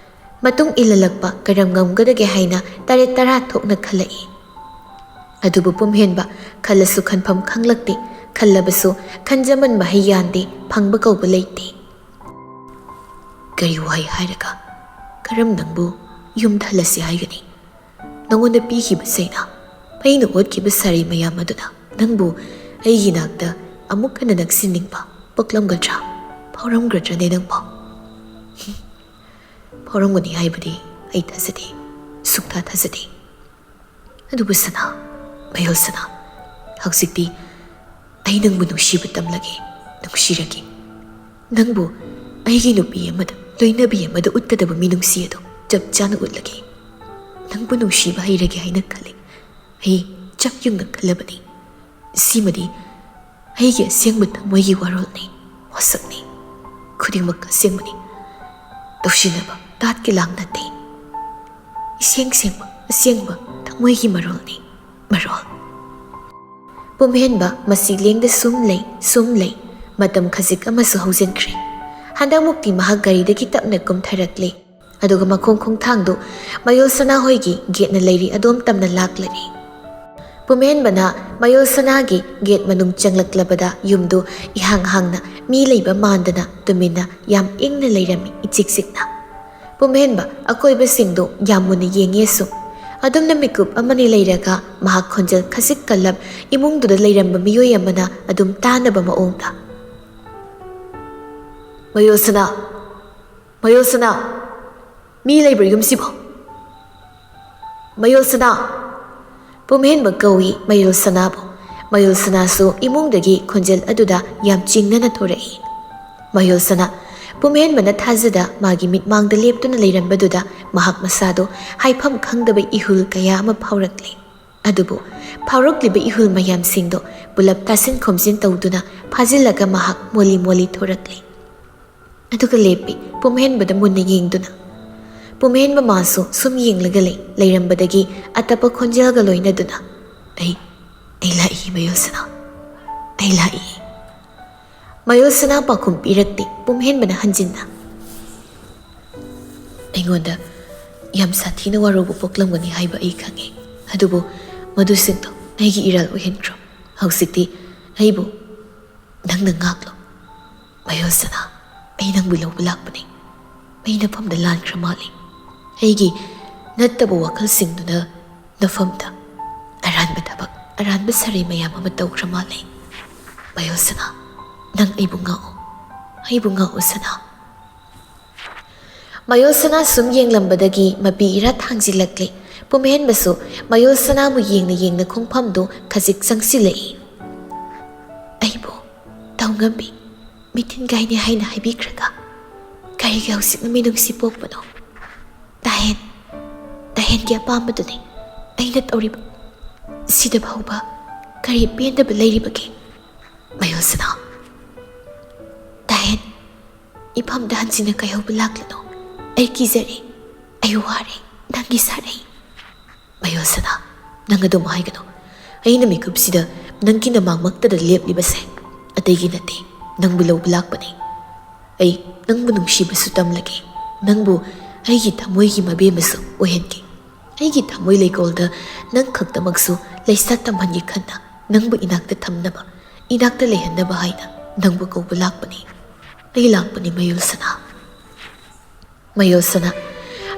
ꯃꯇꯨꯡ ꯏꯜꯂꯂꯛꯄ ꯀꯔꯝ ꯉꯝꯒꯗꯒꯦ ꯍꯥꯏꯅ ꯇꯔꯦꯠ ꯇꯔꯥ ꯊꯣꯛꯅ ꯈꯜꯂꯛꯏ꯫ ꯑꯗꯨꯕꯨ ꯄꯨꯝꯍꯦꯟꯕ ꯈꯜꯂꯁꯨ ꯈꯟꯐꯝ ꯈꯪꯂꯛꯇꯦ, ꯈꯜꯂꯕꯁꯨ ꯈꯟꯖꯃꯟ ꯃꯍꯩ ꯌꯥꯟꯗꯦ, ꯐꯪꯕ ꯀꯧꯕ ꯂꯩꯇꯦ꯫ ꯀꯔꯤ ꯋꯥꯍꯩ ꯍꯥꯏꯔꯒ ꯀꯔꯝ ꯅꯪꯕꯨ ꯌꯨꯝꯗ ꯍꯜꯂꯁꯤ ꯍꯥꯏꯒꯅꯤ? ꯅꯉꯣꯟꯗ ꯄꯤꯈꯤꯕ ꯆꯩꯅꯥ, ꯑꯩꯅ ꯑꯣꯠꯈꯤꯕ ꯁꯥꯔꯤ ꯃꯌꯥꯝ ꯑꯗꯨꯅ ꯅꯪꯕꯨ ꯑꯩꯒꯤ ꯅꯥꯛꯇ ꯑꯃꯨꯛ ꯍꯟꯅ ꯅꯛꯁꯤꯟꯅꯤꯡꯕ ꯄꯣꯛꯂꯝꯒꯗ꯭ꯔꯥ? ꯐꯥꯎꯔꯝꯒꯗ꯭ꯔꯅꯦ ꯅꯪꯕꯣ? ꯐꯥꯎꯔꯝꯒꯅꯤ ꯍꯥꯏꯕꯗꯤ ꯑꯩ ꯊꯥꯖꯗꯦ, ꯁꯨꯛꯊꯥ ꯊꯥꯖꯗꯦ꯫ ꯑꯗꯨꯕꯨ ꯁꯅꯥ, ꯃꯌꯣꯜ ꯁꯅꯥ, ꯍꯧꯖꯤꯛꯇꯤ ꯑꯩ ꯅꯪꯕꯨ ꯅꯨꯡꯁꯤꯕ ꯇꯝꯂꯒꯦ, ꯅꯨꯡꯁꯤꯔꯒꯦ꯫ ꯅꯪꯕꯨ ꯑꯩꯒꯤ ꯅꯨꯄꯤ ꯑꯃꯗ, ꯂꯣꯏꯅꯕꯤ ꯑꯃꯗ ꯎꯠꯀꯗꯕ ꯃꯤꯅꯨꯡꯁꯤ ꯑꯗꯨ ꯆꯞ ꯆꯥꯅ ꯎꯠꯂꯒꯦ꯫ ꯅꯪꯕꯨ ꯅꯨꯡꯁꯤꯕ ꯍꯩꯔꯒꯦ ꯍꯥꯏꯅ ꯈꯜꯂꯤ꯫ ꯑꯩ ꯆꯞ ꯌꯨꯡꯅ ꯈꯜꯂꯕꯅꯤ꯫ ꯁꯤꯃꯗꯤ ꯑꯩꯒꯤ ꯑꯁꯦꯡꯕ ꯊꯃꯣꯏꯒꯤ ꯋꯥꯔꯣꯜꯅꯤ, ꯋꯥꯁꯛꯅꯤ꯫ ꯈꯨꯗꯤꯡꯃꯛ ꯑꯁꯦꯡꯕꯅꯤ꯫ ꯇꯧꯁꯤꯟꯅꯕ ꯇꯥꯠꯀꯤ ꯂꯥꯡ ꯅꯠꯇꯦ꯫ ꯏꯁꯦꯡ ꯁꯦꯡꯕ, ꯑꯁꯦꯡꯕ ꯊꯃꯣꯏꯒꯤ ꯃꯔꯣꯜꯅꯤ, ꯃꯔꯣꯜ꯫ ꯄꯨꯝꯍꯦꯟꯕ ꯃꯁꯤ ꯂꯦꯡꯗ ꯁꯨꯝ ꯂꯩ, ꯁꯨꯝ ꯂꯩ꯫ ꯃꯇꯝ ꯈꯖꯤꯛ ꯑꯃꯁꯨ ꯍꯧꯖꯤꯟꯈ꯭ꯔꯦ꯫ ꯍꯟꯗꯛꯃꯨꯛꯇꯤ ꯃꯍꯥꯛ ꯒꯥꯔꯤꯗꯒꯤ ꯇꯞꯅ ꯀꯨꯝꯊꯔꯛꯂꯦ꯫ ꯑꯗꯨꯒ ꯃꯈꯣꯡ ꯈꯣꯡꯊꯥꯡꯗꯨ ꯃꯌꯣꯜ ꯁꯅꯥ ꯍꯣꯏꯒꯤ ꯒꯦꯠꯅ ꯂꯩꯔꯤ ꯑꯗꯣꯝ ꯇꯝꯅ ꯂꯥꯛꯂꯔꯤ꯫ ꯄꯨꯝꯍꯦꯟꯕꯅ ꯃꯌꯣꯜ ꯁꯅꯥꯒꯤ ꯒꯦꯠ ꯃꯅꯨꯡ ꯆꯪꯂꯛꯂꯕꯗ ꯌꯨꯝꯗꯨ ꯏꯍꯥꯡ ꯍꯥꯡꯅ ꯃꯤ ꯂꯩꯕ ꯃꯥꯟꯗꯅ ꯇꯨꯃꯤꯟꯅ ꯌꯥꯝ ꯏꯪꯅ ꯂꯩꯔꯝꯃꯤ ꯏꯆꯤꯛ ꯆꯤꯛꯅ꯫ ꯄꯨꯝꯍꯦꯟꯕ ꯑꯀꯣꯏꯕꯁꯤꯡꯗꯨ ꯌꯥꯝ ꯃꯨꯟꯅ ꯌꯦꯡꯉꯦ ꯁꯨꯝ꯫ ꯑꯗꯨꯝꯅ ꯃꯤꯀꯨꯞ ꯑꯃꯅꯤ ꯂꯩꯔꯒ ꯃꯍꯥꯛ ꯈꯣꯟꯖꯦꯜ ꯈꯖꯤꯛ ꯀꯜꯂꯞ ꯏꯃꯨꯡꯗꯨꯗ ꯂꯩꯔꯝꯕ ꯃꯤꯑꯣꯏ ꯑꯃꯅ ꯑꯗꯨꯝ ꯇꯥꯅꯕ ꯃꯑꯣꯡꯗ, "ꯃꯌꯣꯜ ꯁꯅꯥ! ꯃꯌꯣꯜ ꯁꯅꯥ! ꯃꯤ ꯂꯩꯕ꯭ꯔꯥ ꯌꯨꯝꯁꯤꯕꯣ? ꯃꯌꯣꯜ ꯁꯅꯥ!" ꯄꯨꯝꯍꯦꯟꯕ ꯀꯧꯏ ꯃꯌꯣꯜ ꯁꯅꯥꯕꯨ꯫ ꯃꯌꯣꯜ ꯁꯅꯥꯁꯨ ꯏꯃꯨꯡꯗꯒꯤ ꯈꯣꯟꯖꯦꯜ ꯑꯗꯨꯗ ꯌꯥꯝ ꯆꯤꯡꯅꯅ ꯊꯣꯔꯛꯏ꯫ ꯃꯌꯣꯜ ꯁꯅꯥ! ꯄꯨꯝꯍꯦꯟꯕꯅ ꯊꯥꯖꯗ ꯃꯥꯒꯤ ꯃꯤꯠꯃꯥꯡꯗ ꯂꯦꯞꯇꯨꯅ ꯂꯩꯔꯝꯕꯗꯨꯗ ꯃꯍꯥꯛ ꯃꯁꯥꯗꯣ ꯍꯥꯏꯐꯝ ꯈꯪꯗꯕ ꯏꯍꯨꯜ ꯀꯌꯥ ꯑꯃ ꯐꯥꯎꯔꯛꯂꯦ꯫ ꯑꯗꯨꯕꯨ ꯐꯥꯎꯔꯛꯂꯤꯕ ꯏꯍꯨꯜ ꯃꯌꯥꯝꯁꯤꯡꯗꯣ ꯄꯨꯂꯞ ꯇꯥꯁꯤꯟ ꯈꯣꯝꯖꯤꯟ ꯇꯧꯗꯨꯅ ꯐꯥꯖꯤꯜꯂꯒ ꯃꯍꯥꯛ ꯃꯣꯜꯂꯤ ꯃꯣꯜꯂꯤ ꯊꯣꯔꯛꯂꯦ꯫ ꯑꯗꯨꯒ ꯂꯦꯞꯄꯤ, ꯄꯨꯝꯍꯦꯟꯕꯗ ꯃꯨꯟꯅ ꯌꯦꯡꯗꯨꯅ꯫ ꯄꯨꯝꯍꯦꯟꯕ ꯃꯥꯁꯨ ꯁꯨꯝ ꯌꯦꯡꯂꯒ ꯂꯩ꯫ ꯂꯩꯔꯝꯕꯗꯒꯤ ꯑꯇꯞꯄ ꯈꯣꯟꯖꯦꯜꯒ ꯂꯣꯏꯅꯗꯨꯅ, "ꯑꯩ, ꯑꯩ ꯂꯥꯛꯏ ꯃꯌꯣꯜ ꯁꯅꯥ, ꯑꯩ ꯂꯥꯛꯏ꯫" ꯃꯌꯣꯜ ꯁꯅꯥ ꯄꯥꯎꯈꯨꯝ ꯄꯤꯔꯛꯇꯦ꯫ ꯄꯨꯝꯍꯦꯟꯕꯅ ꯍꯟꯖꯤꯟꯅ, "ꯑꯩꯉꯣꯟꯗ ꯌꯥꯝ ꯁꯥꯊꯤꯅ ꯋꯥꯔꯧꯕ ꯄꯣꯛꯂꯝꯒꯅꯤ ꯍꯥꯏꯕ ꯑꯩ ꯈꯪꯉꯤ, ꯑꯗꯨꯕꯨ ꯃꯗꯨꯁꯤꯡꯗꯣ ꯑꯩꯒꯤ ꯏꯔꯥꯜ ꯑꯣꯏꯍꯟꯈ꯭ꯔꯣ꯫ ꯍꯧꯖꯤꯛꯇꯤ ꯑꯩꯕꯨ ꯅꯪꯅ ꯉꯥꯛꯂꯣ꯫ ꯃꯌꯣꯜ ꯁꯅꯥ, ꯑꯩ ꯅꯪꯕꯨ ꯂꯧꯕ ꯂꯥꯛꯄꯅꯤ꯫ ꯑꯩ ꯅꯐꯝꯗ ꯂꯥꯟꯈ꯭ꯔ ꯃꯥꯜꯂꯤ꯫ ꯑꯩꯒꯤ ꯅꯠꯇꯕ ꯋꯥꯈꯜꯁꯤꯡꯗꯨꯅ ꯅꯐꯝꯗ ꯑꯔꯥꯟꯕ ꯊꯕꯛ, ꯑꯔꯥꯟꯕ ꯁꯔꯩ ꯃꯌꯥꯝ ꯑꯃ ꯇꯧꯈ꯭ꯔ ꯃꯥꯜꯂꯤ꯫ ꯃꯌꯣꯜ ꯁꯅꯥ, ꯅꯪ ꯑꯩꯕꯨ ꯉꯥꯛꯑꯣ, ꯑꯩꯕꯨ ꯉꯥꯛꯑꯣ ꯁꯅꯥ꯫" ꯃꯌꯣꯜ ꯁꯅꯥ ꯁꯨꯝ ꯌꯦꯡꯂꯝꯕꯗꯒꯤ ꯃꯄꯤ ꯏꯔꯥ ꯊꯥꯡꯖꯤꯜꯂꯛꯂꯦ꯫ ꯄꯨꯝꯍꯦꯟꯕꯁꯨ ꯃꯌꯣꯜ ꯁꯅꯥꯕꯨ ꯌꯦꯡꯅ ꯌꯦꯡꯅ ꯈꯣꯡꯐꯝꯗꯨ ꯈꯖꯤꯛ ꯆꯪꯁꯤꯜꯂꯛꯏ꯫ "ꯑꯩꯕꯨ ꯇꯧꯉꯝꯕꯤ ꯃꯤꯊꯤꯟ ꯀꯥꯏꯅꯤ ꯍꯥꯏꯅ ꯍꯥꯏꯕꯤꯈ꯭ꯔꯒ ꯀꯔꯤꯒꯤ ꯍꯧꯖꯤꯛꯅ ꯃꯤꯅꯨꯡꯁꯤ ꯄꯣꯛꯄꯅꯣ? ꯇꯥꯍꯦꯟ, ꯇꯥꯍꯦꯟꯒꯤ ꯑꯄꯥꯝꯕꯗꯨꯅꯤ ꯑꯩꯅ ꯇꯧꯔꯤꯕ꯫ ꯁꯤꯗ ꯐꯥꯎꯕ ꯀꯔꯤ ꯄꯦꯟꯗꯕ ꯂꯩꯔꯤꯕꯒꯦ? ꯃꯌꯣꯜ ꯁꯅꯥ, ꯇꯥꯍꯦꯟ, ꯏꯐꯝꯗ ꯍꯟꯖꯤꯟꯅ ꯀꯥꯏꯍꯧꯕ ꯂꯥꯛꯂꯅꯨ꯫ ꯑꯩ ꯀꯤꯖꯔꯦ, ꯑꯩ ꯋꯥꯔꯦ, ꯅꯪꯒꯤ ꯁꯥꯔꯩ꯫" "ꯃꯌꯣꯜ ꯁꯅꯥ, ꯅꯪ ꯑꯗꯨꯝ ꯍꯥꯏꯒꯅꯨ꯫ ꯑꯩꯅ ꯃꯤꯀꯨꯞꯁꯤꯗ ꯅꯪꯒꯤ ꯅꯃꯥꯡꯃꯛꯇꯗ ꯂꯦꯞꯂꯤꯕꯁꯦ ꯑꯇꯩꯒꯤ ꯅꯠꯇꯦ, ꯅꯪꯕꯨ ꯂꯧꯕ ꯂꯥꯛꯄꯅꯤ꯫ ꯑꯩ ꯅꯪꯕꯨ ꯅꯨꯡꯁꯤꯕꯁꯨ ꯇꯝꯂꯒꯦ, ꯅꯪꯕꯨ ꯑꯩꯒꯤ ꯊꯃꯣꯏꯒꯤ ꯃꯕꯦꯝꯃꯁꯨ ꯑꯣꯏꯍꯟꯒꯦ꯫ ꯑꯩꯒꯤ ꯊꯃꯣꯏ ꯂꯩꯀꯣꯜꯗ ꯅꯪ ꯈꯛꯇꯃꯛꯁꯨ ꯂꯩꯁꯥ ꯇꯝꯍꯟꯒꯦ ꯈꯟꯅ, ꯅꯪꯕꯨ ꯏꯅꯥꯛꯇ ꯊꯝꯅꯕ, ꯏꯅꯥꯛꯇ ꯂꯩꯍꯟꯅꯕ ꯍꯥꯏꯅ ꯅꯪꯕꯨ ꯀꯧꯕ ꯂꯥꯛꯄꯅꯤ꯫ ꯑꯩ ꯂꯥꯛꯄꯅꯤ, ꯃꯌꯣꯜ ꯁꯅꯥ꯫ ꯃꯌꯣꯜ ꯁꯅꯥ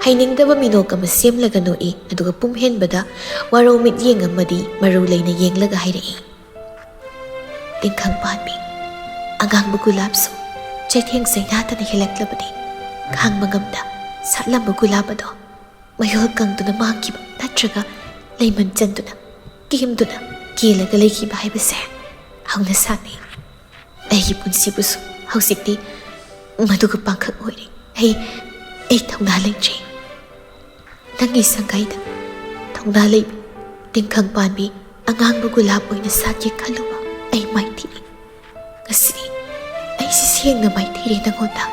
ꯍꯩꯅꯤꯡꯗꯕ ꯃꯤꯅꯣꯛ ꯑꯃ ꯁꯦꯝꯂꯒ ꯅꯣꯛꯏ, ꯑꯗꯨꯒ ꯄꯨꯝꯍꯦꯟꯕꯗ ꯋꯥꯔꯧ ꯃꯤꯠꯌꯦꯡ ꯑꯃꯗꯤ ꯃꯔꯧ ꯂꯩꯅ ꯌꯦꯡꯂꯒ ꯍꯥꯏꯔꯛꯏ, ꯇꯤꯡꯈꯪ ꯄꯥꯟꯕꯤ, ꯑꯉꯥꯡꯕ ꯒꯨꯂꯥꯞꯁꯨ ꯆꯩꯊꯦꯡ ꯆꯩꯅꯥꯗꯅ ꯍꯦꯜꯂꯛꯂꯕꯗꯤ, ꯈꯥꯡꯕ ꯉꯝꯗ ꯁꯥꯠꯂꯝꯕ ꯒꯨꯂꯥꯞ ꯑꯗꯣ ꯃꯌꯣꯜ ꯀꯪꯗꯨꯅ ꯃꯥꯡꯈꯤꯕ ꯅꯠꯇ꯭ꯔꯒ ꯂꯩꯃꯟ ꯆꯟꯗꯨꯅ ꯀꯦꯝꯗꯨꯅ ꯀꯦꯜꯂꯒ ꯂꯩꯈꯤꯕ ꯍꯥꯏꯕꯁꯦ ꯍꯧꯅ ꯁꯥꯅꯤ꯫ ꯑꯩꯒꯤ ꯄꯨꯟꯁꯤꯕꯨꯁꯨ ꯍꯧꯖꯤꯛꯇꯤ ꯃꯗꯨꯒ ꯄꯥꯡꯈꯛ ꯑꯣꯏꯔꯦ꯫ ꯑꯩ, ꯑꯩ ꯊꯧꯅꯥ ꯂꯩꯇ꯭ꯔꯦ꯫ ꯅꯪꯒꯤ ꯁꯪꯒꯥꯏꯗ ꯊꯧꯅꯥ ꯂꯩꯕꯤ ꯇꯤꯡꯈꯪ ꯄꯥꯟꯕꯤ ꯑꯉꯥꯡꯕ ꯒꯨꯂꯥꯞ ꯑꯣꯏꯅ ꯁꯥꯠꯀꯦ ꯈꯜꯂꯨꯕ ꯑꯩ ꯃꯥꯏꯊꯤꯔꯦ꯫ ꯉꯁꯤꯗꯤ ꯑꯩꯁꯤ ꯁꯦꯡꯅ ꯃꯥꯏꯊꯤꯔꯦ ꯅꯉꯣꯟꯗ꯫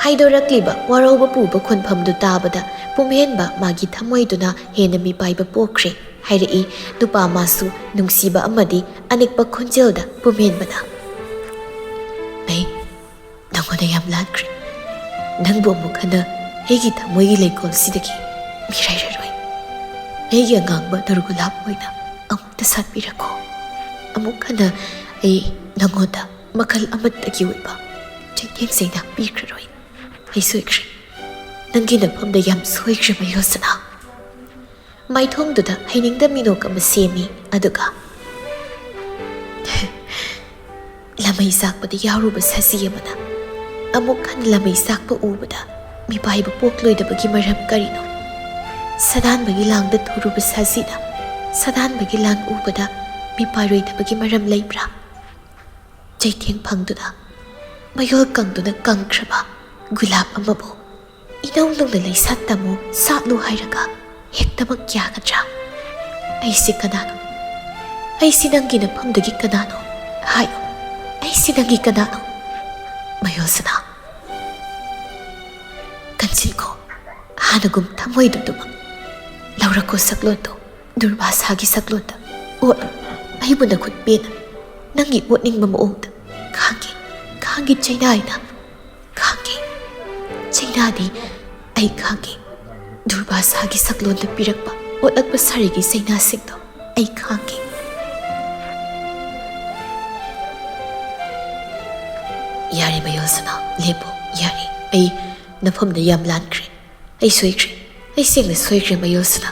ꯍꯥꯏꯗꯣꯔꯛꯂꯤꯕ ꯋꯥꯔꯧꯕ ꯄꯨꯕ ꯈꯣꯟꯐꯝꯗꯨ ꯇꯥꯕꯗ ꯄꯨꯝꯍꯦꯟꯕ ꯃꯥꯒꯤ ꯊꯃꯣꯏꯗꯨꯅ ꯍꯦꯟꯅ ꯃꯤꯄꯥꯏꯕ ꯄꯣꯛꯈ꯭ꯔꯦ, ꯍꯥꯏꯔꯛꯏ ꯅꯨꯄꯥ ꯃꯥꯁꯨ ꯅꯨꯡꯁꯤꯕ ꯑꯃꯗꯤ ꯑꯅꯤꯛꯄ ꯈꯣꯟꯖꯦꯜꯗ ꯄꯨꯝꯍꯦꯟꯕꯗ꯫ ꯑꯩ ꯅꯉꯣꯟꯗ ꯌꯥꯝ ꯂꯥꯟꯈ꯭ꯔꯦ꯫ ꯅꯪꯕꯨ ꯑꯃꯨꯛ ꯍꯟꯅ ꯑꯩꯒꯤ ꯊꯃꯣꯏꯒꯤ ꯂꯩꯀꯣꯜꯁꯤꯗꯒꯤ ꯃꯤꯔꯥꯏꯔꯔꯣꯏ꯫ ꯑꯩꯒꯤ ꯑꯉꯥꯡꯕ ꯅꯨꯔꯒꯨꯂꯥꯞ ꯑꯣꯏꯅ ꯑꯃꯨꯛꯇ ꯁꯥꯠꯄꯤꯔꯛꯈꯣ꯫ ꯑꯃꯨꯛ ꯍꯟꯅ ꯑꯩ ꯅꯉꯣꯟꯗ ꯃꯈꯜ ꯑꯃꯠꯇꯒꯤ ꯑꯣꯏꯕ ꯆꯩꯊꯦꯡ ꯆꯩꯅꯥ ꯄꯤꯈ꯭ꯔꯔꯣꯏ꯫ ꯑꯩ ꯁꯣꯏꯈ꯭ꯔꯦ꯫ ꯅꯪꯒꯤ ꯅꯐꯝꯗ ꯌꯥꯝ ꯁꯣꯏꯈ꯭ꯔꯦ, ꯃꯌꯣꯜ ꯁꯅꯥ꯫ ꯃꯥꯏꯊꯣꯡꯗꯨꯗ ꯍꯩꯅꯤꯡꯗ ꯃꯤꯅꯣꯛ ꯑꯃ ꯁꯦꯝꯃꯤ, ꯑꯗꯨꯒ ꯂꯃꯩ ꯆꯥꯛꯄꯗ ꯌꯥꯎꯔꯨꯕ ꯁꯖꯤ ꯑꯃꯅ ꯑꯃꯨꯛ ꯍꯟꯅ ꯂꯃꯩ ꯆꯥꯛꯄ ꯎꯕꯗ ꯃꯤꯄꯥꯏꯕ ꯄꯣꯛꯂꯣꯏꯗꯕꯒꯤ ꯃꯔꯝ ꯀꯔꯤꯅꯣ? ꯁꯥꯗꯥꯟꯕꯒꯤ ꯂꯥꯡꯗ ꯊꯨꯔꯨꯕ ꯁꯖꯤꯅ ꯁꯥꯗꯥꯟꯕꯒꯤ ꯂꯥꯡ ꯎꯕꯗ ꯃꯤꯄꯥꯏꯔꯣꯏꯗꯕꯒꯤ ꯃꯔꯝ ꯂꯩꯕ꯭ꯔꯥ? ꯆꯩꯊꯦꯡ ꯐꯪꯗꯨꯅ ꯃꯌꯣꯜ ꯀꯪꯗꯨꯅ ꯀꯪꯈ꯭ꯔꯕ ꯒꯨꯂꯥꯞ ꯑꯃꯕꯨ ꯏꯅꯧ ꯅꯧꯅ ꯂꯩꯁꯥ ꯇꯝꯃꯨ, ꯁꯥꯠꯂꯨ ꯍꯥꯏꯔꯒ ꯍꯦꯛꯇꯃꯛ ꯌꯥꯒꯗ꯭ꯔꯥ? ꯑꯩꯁꯤ ꯀꯅꯥꯅꯣ? ꯑꯩꯁꯤ ꯅꯪꯒꯤ ꯅꯐꯝꯗꯒꯤ ꯀꯅꯥꯅꯣ? ꯍꯥꯏꯌꯨ, ꯑꯩꯁꯤ ꯅꯪꯒꯤ ꯀꯅꯥꯅꯣ? ꯃꯌꯣꯜ ꯁꯅꯥ, ꯀꯟꯁꯤꯟꯈꯣ, ꯍꯥꯟꯅꯒꯨꯝ ꯊꯃꯣꯏꯗꯨ ꯑꯗꯨꯃꯛ꯫ ꯂꯧꯔꯛꯈꯣ ꯁꯛꯂꯣꯟꯗꯣ, ꯗꯨꯔꯕꯥꯁꯥꯒꯤ ꯁꯛꯂꯣꯟꯗ ꯑꯣꯠꯂꯨ꯫ ꯑꯩꯕꯨ ꯅꯈꯨꯠ ꯄꯦꯟꯅ ꯅꯪꯒꯤ ꯑꯣꯠꯅꯤꯡꯕ ꯃꯑꯣꯡꯗ ꯈꯥꯡꯒꯦ, ꯈꯥꯡꯒꯦ ꯆꯩꯅꯥꯏꯅ, ꯈꯥꯡꯒꯦ, ꯆꯩꯅꯥꯏꯅ꯫ ꯆꯩꯅꯥꯗꯤ ꯑꯩ ꯈꯥꯡꯒꯦ꯫ ꯗꯨꯔꯕꯥꯁꯥꯒꯤ ꯁꯛꯂꯣꯟꯗ ꯄꯤꯔꯛꯄ ꯑꯣꯠꯂꯛꯄ ꯁꯥꯔꯤꯒꯤ ꯆꯩꯅꯥꯁꯤꯡꯗꯣ ꯑꯩ ꯈꯥꯡꯒꯦ꯫ ꯌꯥꯔꯦ ꯃꯌꯣꯜ ꯁꯅꯥ, ꯂꯦꯞꯄꯣ꯫ ꯌꯥꯔꯦ, ꯑꯩ ꯅꯐꯝꯗ ꯌꯥꯝ ꯂꯥꯟꯈ꯭ꯔꯦ꯫ ꯑꯩ ꯁꯣꯏꯈ꯭ꯔꯦ꯫ ꯑꯩ ꯁꯦꯡꯅ ꯁꯣꯏꯈ꯭ꯔꯦ ꯃꯌꯣꯜ ꯁꯅꯥ꯫